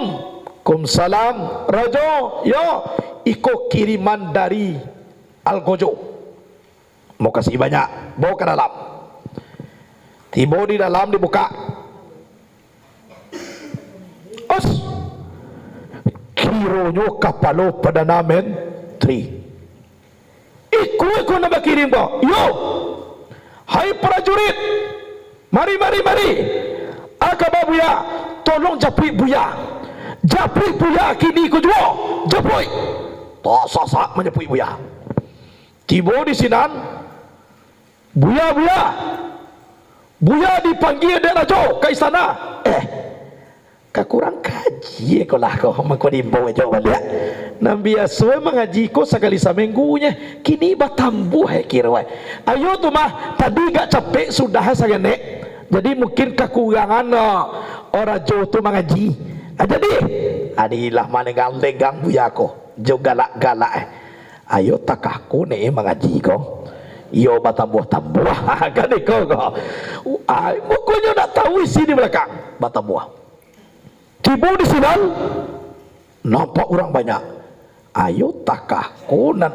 "Kumsalam." "Rajo, yo, iko kiriman dari Algojo." "Makasih banyak." Bao ka dalam. Tibo di dalam, dibukak. Os! Kironyo kapalo Perdana Menteri. "Iko, iko nan bakirim ko?" "Iyo." "Hai prajurit, mari, mari, mari. A kaba buya, tolong japuik buya. Japuik buya kini ko juo. Japuik." Tasasak manjapuik buya. Tibo di sinan, "Buya, buya, buya dipanggia dek rajo ka istana." "Eh, ka kurang kaji ko lah ko, mangko diimbau jo baliak. Nan biaso mangaji ko sakali saminggu nyo, kini batambuah e kiro e. Ayo tu mah, tadi agak capek sudah sagenek. Jadi mungkin kakurangan, ah, rajo tu mangaji. Ah, jadi, adi lah malenggang-lenggang buya ko, jo galak-galak e. Ayo takah ko ne mangaji ko. Iyo batambuah-tambuah," kan iko ko. Ai, pokoknyo ndak tahu isi di balakang. Batambuah. Tibo di sinan, nampak urang banyak. Ayo takah ko nan,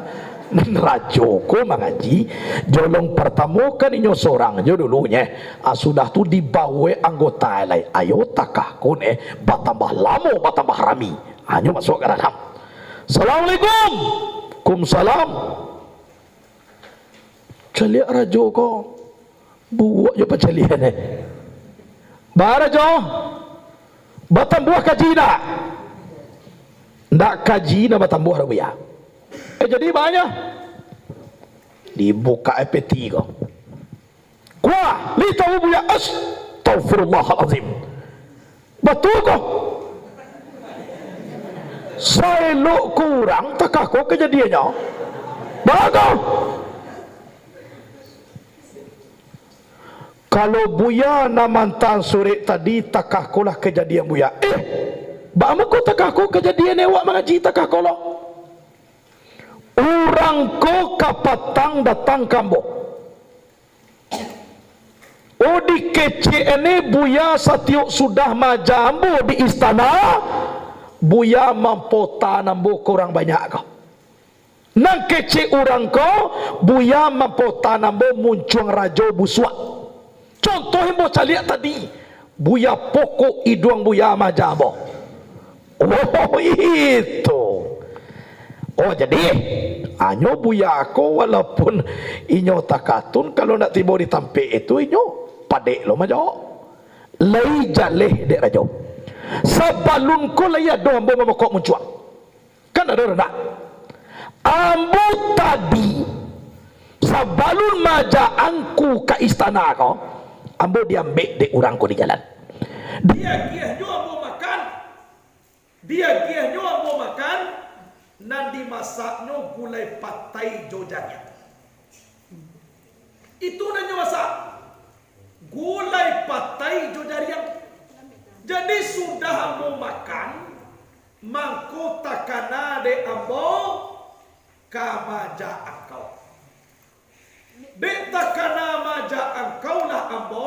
nan rajo ko mangaji. Jolong partamo kan inyo sorang jo dulu nyo. Ah, sudah tu dibao anggota lai. Ayo takah ko ne batambah lamo, batambah rami. Hanyo masuak ka dalam. "Assalamualaikum." "Kumsalam." Caliak rajo ko, buruak jo pacaliak e. "Ba rajo, batambuah kaji ndak?" Dak kaji nan batambuah doh, Buya. Eh, jadi banyak. Dibuka peti ko. Kuah, li tahu, Buya. Astagfirullahalazim. Batua ko. Saelok kurang takah ko kajadiannyo. Batua. Kalau Buya nan mantaan surek tadi, takah ko lah kajadian Buya. Eh, baa mangko takah ko kajadian awak mangaji takah ko lo? Urang ko kapatang datang ka ambo. Oh, dikecek ni Buya satiok sudah maaja ambo di istana, Buya mampotaan ambo ka urang banyak ko. Nan kecek urang ko, Buya mampotaan ambo muncuang rajo busuak. Contoh ambo caliak tadi, Buya pokok iduang Buya maaja ambo. Oh, itu. Oh, jadi, hanyo Buya ko walaupun inyo takatun, kalau nak tibo di tampek itu, inyo padek lo manjawab. Lai jaleh dek rajo. Sabalun ko lai ado ambo mamokok muncuang. Kan ado ndak? Ambo tadi, sabalun maaja angku ka istana ko, ambo diambek dek urang ko di jalan. Diagiahnyo ambo makan, diagiahnyo ambo makan, nan dimasaknyo gulai patai jo jariang. Itu nan nyo masak. Gulai patai jo jariang. Jadi, sudah ambo makan, mangko takana dek ambo ka maaja angkau. Dek takana maaja angkau lah ambo,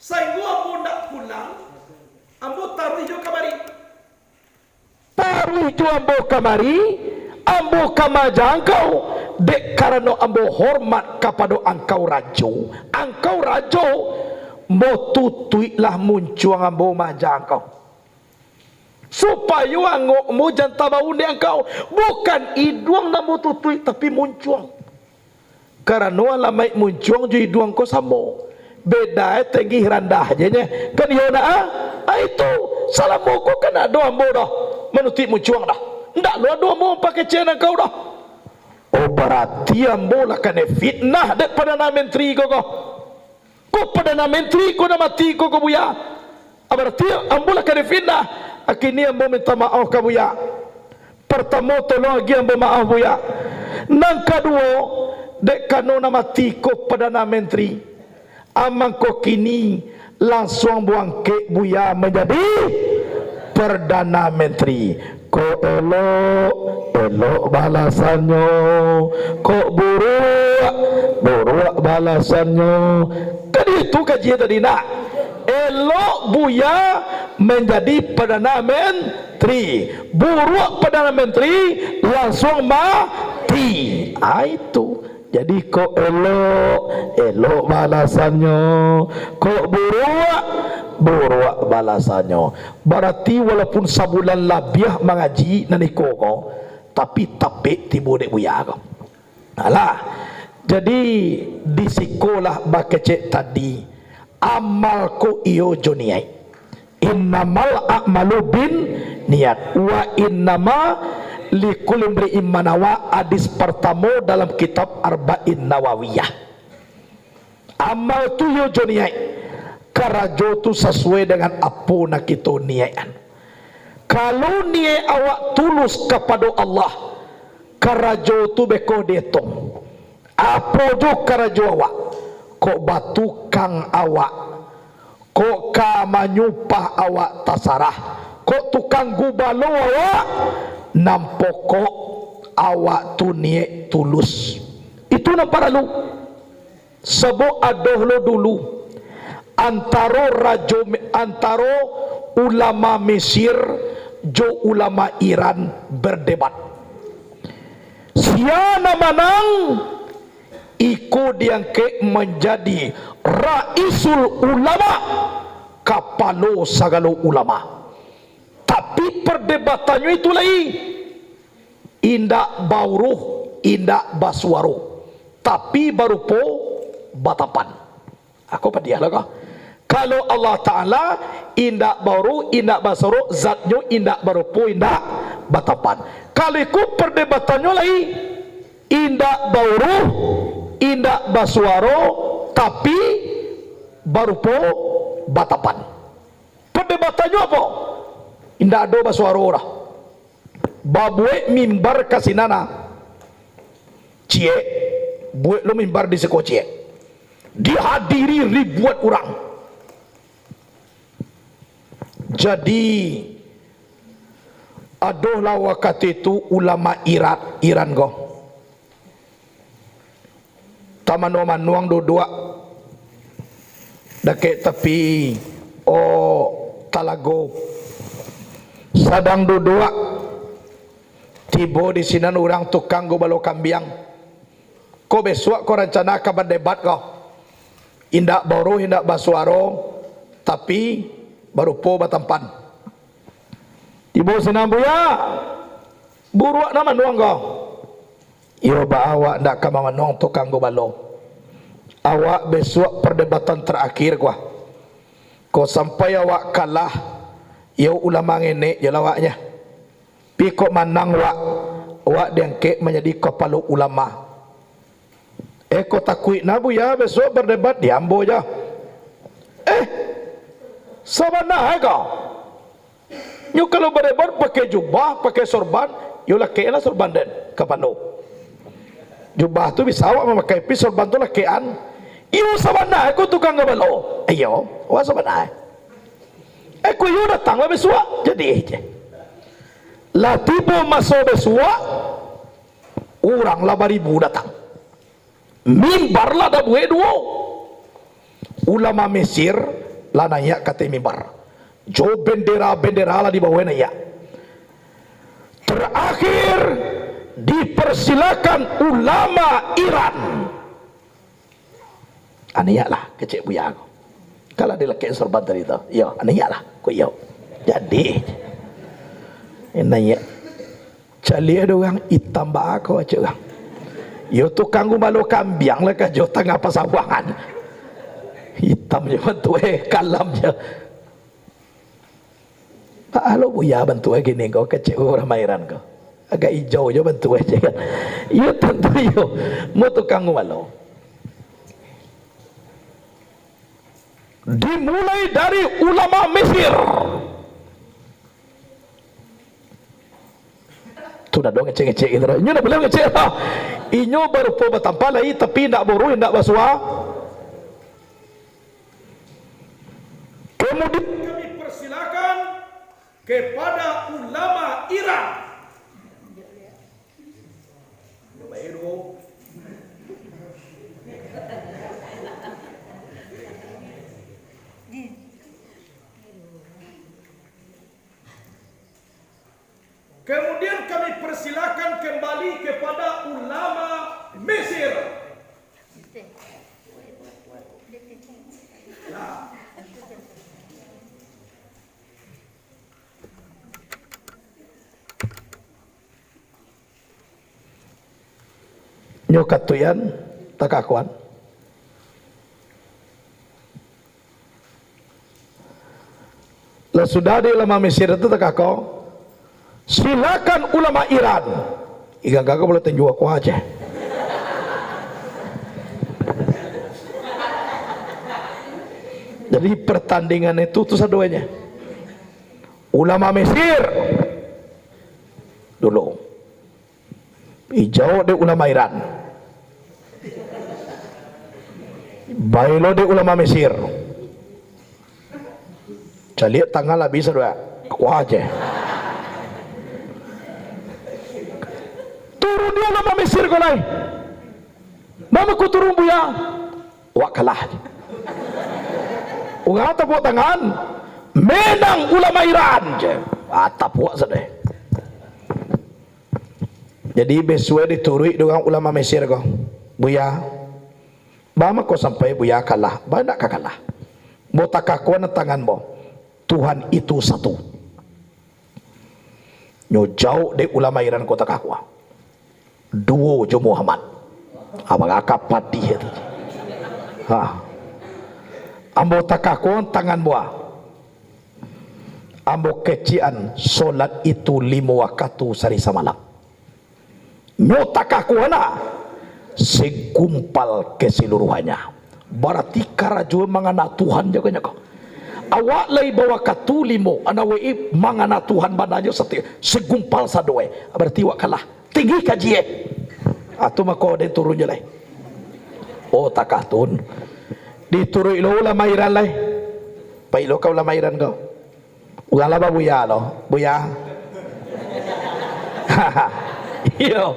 sainggo ambo ndak pulang, ambo taruih jo kamari. Taruih jo ambo kamari, ambo ka maaja angkau, dek karano ambo hormat kapado angkau rajo, angkau rajo, ambo tutuiklah muncuang ambo maaja angkau. Supayo angok ambo jan tabaun dek angkau, bukan iduang nan ambo tutuik, tapi muncuang. Karano alamaik muncuang jo iduang ko samo. Beda e tinggi randah je nyo. Kan iyo nak, ah? Ah, itu. Salamo ko kan ado ambo doh manutuik muncuang doh. Ndak lo ado ambo mampakecek angkau doh. Oh, barati ambo lah kanai fitnah dek Perdana Menteri ko, ko. Ko Perdana Menteri ko nan mati ko, ko Buya. Ah, barati ambo lah kanai fitnah. Kini ambo minta maaf ka Buya. Partamo, tolong agiah ambo maaf, Buya. Nan kaduo, dek karano nan mati ko Perdana Menteri, mangko kini langsuang ambo angkek Buya manjadi Perdana Menteri. Kok elok, elok balasannyo. Kok buruak, buruak balasannyo. Kan itu kaji tadi nak. Elok Buya manjadi Perdana Menteri. Buruak Perdana Menteri, langsuang mati. Ah, itu. Jadi, kok elok, elok balasannyo. Kok buruak, buruak balasannyo. Barati walaupun sabulan labiah mangaji nan iko ko, tapi tapek tibo dek Buya ko. Alah, jadi di sikolah bakecek tadi, amal ko iyo jo niaik. Innamal a'malu bin niat, wa innama likulli imri'in ma nawa, hadis partamo dalam kitab Arba'in Nawawiyah. Amal tu iyo jo niaik, karajo tu sasuai dengan apo nan kito niaikan. Kalau niaik awak tulus kapado Allah, karajo tu beko dietong. Apo jo karajo awak? Kok batukang awak, kok ka manyupah awak, tasarah. Kok tukang gubalo awak, nan pokok awak tu niaik tulus. Itu nan paralu. Sabab ado lo dulu antaro rajo, antaro ulama Mesir jo ulama Iran berdebat. Sia nan manang, iko diangkek manjadi raisul ulama, kapalo sagalo ulama. Tapi perdebatannyo itu lai indak bauruh, indak basuaro, tapi barupo batapan. Ako padiah lah ko. Kalau Allah Ta'ala indak bauruh, indak basuaro, zat-Nyo indak barupo, indak batampan. Kalau iko pardebatannyo lai, indak bauruh, indak basuaro, tapi barupo, batampan. Pardebatannyo apo? Indak ado basuaro doh. Babuek mimbar ka sinan, ah. Ciek, buek lo mimbar di siko ciek. Dihadiri ribuan urang. Jadi, adolah wakatu itu ulama Iran, Iran ko. Tamanuang-manuang duduak dakek tapi, o, talago. Sadang duduak, tibo di sinan urang tukang gubalo kambiang. Ko bisuak ko rancana ka badebat ko. Indak bauruh, indak basuaro, tapi barupo batampan. Tibo sinan, "Buya, buruak nan manuang ko." "Iyo, baa awak ndak ka mamanuang tukang gubalo? Awak bisuak pardebatan tarakhir ko ah. Ko sampai awak kalah, iyo ulama ngenek jo lah awaknyo. Pi kok manang wak, wak diangkek manjadi kapalo ulama." "Eh, ko takuik nah, Buya, bisuak bardebat di ambo jo." "Eh, sabana ko? Nyo kalau bardebat pakai jubah, pakai sorban, yo lakeklah sorban den kapalo. Jubah tu bisa awak mamakai, pi sorban tu lakekan." "Iyo, sabana ko tukang gubalo?" "Iyo, wak sabana." "Eh, ko iyo datanglah bisuak." Jadi je. Lah tibo maso bisuak, urang lah baribu datang. Mimbar lah dabuek duo. Ulama Mesir lah naiak ka ateh mimbar. Jo bendera-bendera lah dibawai naiak. Tarakhir, dipersilakan ulama Iran. "Aniaklah," kecek buya ko. Kalau dilakek sorban tadi tu, "Iyo, aniaklah," ko iyo. Jadi, naiak. Caliak dek urang, "Itam baa ko," kecek urang. "Iyo tukang gubalo kambiang lah ka jo tangah pasawangan. Itam jo bantuak e, kalam jo." "Baa lo buya bantuak e kini ko?" kecek urang Iran ko. "Agak ijau jo bantuak e," kecek kan. Iyo tantu iyo, mun tukang gubalo. Dimulai dari ulama Mesir. Tu ndak ado ngecek-ngecek gitu. Inyo ndak buliah ngecek lah. Inyo barupo batampan lai, tapi indak bauruh, indak basua. Kemudian kami persilakan kepada ulama Iran. Kemudian kami persilakan kembali kepada ulama Mesir. Nah. Nyo katuian, takakuan. Lah sudah di ulama Mesir tu takako, "Silakan ulama Iran." Ikan kaka boleh tenjua kuah aja. Jadi pertandingan itu tu saduanya. Ulama Mesir dulu. Dijawab dek ulama Iran. Bailo dek ulama Mesir. Caliak tangan lah bisa dua. Kuah aja. Turun dia ulama Mesir ko lai. Mama ku turun buya. Wak kalah. Urang tapuak tangan, menang ulama Iran je. Ah, tapuak sadeh. Jadi, bisuak dituruik dek urang ulama Mesir ko. "Buya, baa mako sampai Buya kalah?" "Baa ndak ka kalah. Bo takakuan tangan bo. Tuhan itu satu." Nyo jawab dek ulama Iran ko takakua. "Duo jo Muhammad." Abang akak padih tu. Ha. Ambo takakuan tangan buah. Ambo kecek-an solat itu limo wakatu sari samalam. Nyo takakuan, segumpal keseluruhannya. Bararti karajo mangana Tuhan jagonyo ko. Awak lai bawakatu limo, ana wei mangana Tuhan bananyo sati-, segumpal sadoe. Bararti awak kalah. Tinggi kaji, eh. Ah, tu mako den turun jo lai. Oh, takah tun. Dituruik lo ulama Iran lai. Pai lo ka ulama Iran ko. Urang lah babuya lo, buya. Iyo.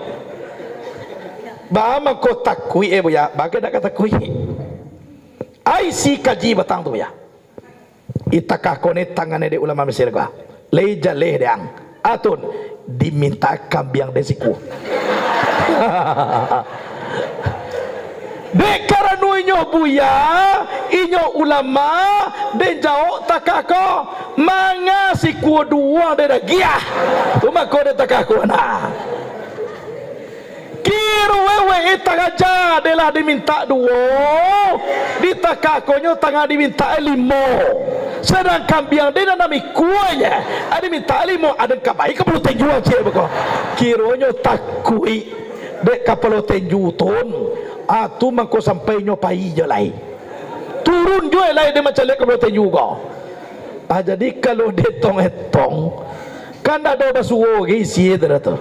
Ba mangko takuik, eh, buya. Bagai dak ka takuik. Ai si kaji batang tu, buya. Itakah ko ni tangan dek ulama Mesir ko. Lai jaleh dek ang. Atun, diminta kambiang den sikua. Dek karano inyo buya, inyo ulama, den jawok takah ko, manga sikua duo den dagiah. Tu mako den takah ko nah. Kiro wewe taraja dek lah dimintak duo, ditakakonyo tangah dimintak limo. Sadang kambiang den nan mikuanyo, a dimintak limo, aden ka pai kapalo tenju ciek beko. Kironyo takuik dek kapalo tenju tun. Ah, tu mangko sampai nyo pai jo lai. Turun jo lai dek mancaliak kapalo tenju ko. Ah, jadi kalau dietong-etong, kan ado basuo ge isi tu dah tu.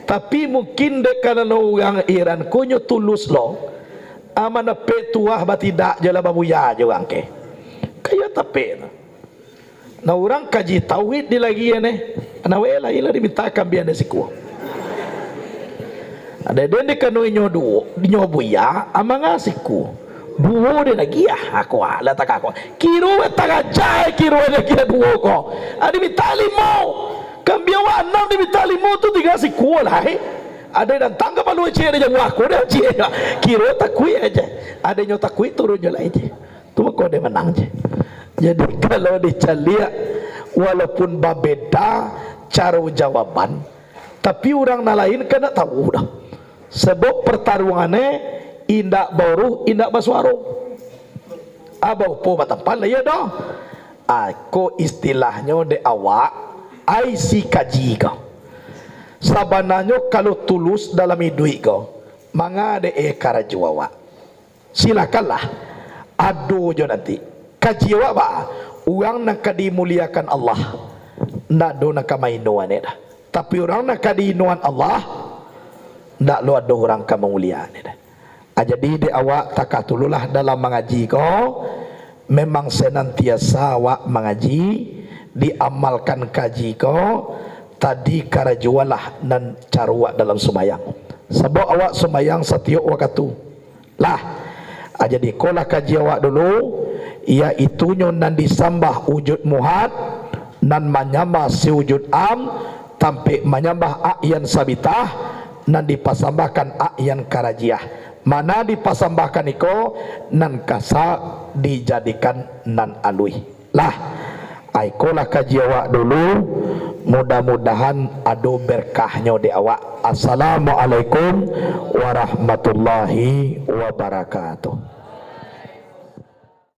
Tapi mungkin dek karano urang Iran ko nyo tulus lo, ah, mandapek tuah batidak jo lah babuya jo urang ke. Kaya tapek tu. Nah, urang kaji tauhid di lagi ne. Nah, weh lah, ilah diminta kambiang den sikua. Ado den dikano inyo duo, inyo buya, amanga sikua. Duo den dagiah, aku ah, lah takah ko. Kiro weh taraja, kiro weh dagiah duo ko. Ah, diminta limo. Kambiang wak anam diminta limo tu tingga sikua lai. Ado dantang kapalo ciek, ado jamu aku dah ciek. Kiro takuik aja. Ado nyo takuik turun jo lai je. Tu mako den manang je. Jadi kalau dicaliak, walaupun babeda caro jawaban, tapi urang nan lain kan ndak tahu doh. Sebab pertarungan e indak bauruh, indak basuaro. Abah upo batampan lah, iyo doh. Ah, ko istilahnyo dek awak, ai si kaji ko. Sabananyo kalau tulus dalam iduik ko, manga dek e karajo awak. Silakanlah, ado jo nanti. Kaji awak ba, urang nan ka dimuliakan Allah, ndak ado nan ka mainoan e dah. Tapi urang nan ka diinoan Allah, ndak lo ado urang ka mamuliaan e dah. Ah, jadi dek awak takah tululah dalam mangaji ko, memang senantiasa awak mangaji, diamalkan kaji ko, tadi karajoanlah nan caro awak dalam sumbayang. Sabab awak sumbayang satiok wakatu. Lah, ah, jadi ko lah kaji awak dulu, yaitunyo nan disambah wujud muhad, nan manyambah si wujud am, tampek manyambah a'yan sabitah, nan dipasambahkan a'yan karajiah. Mana dipasambahkan iko, nan kasa dijadikan nan aluih. Lah, ai ko lah kaji awak dulu, mudah-mudahan ado berkahnyo di awak. Assalamualaikum warahmatullahi wabarakatuh.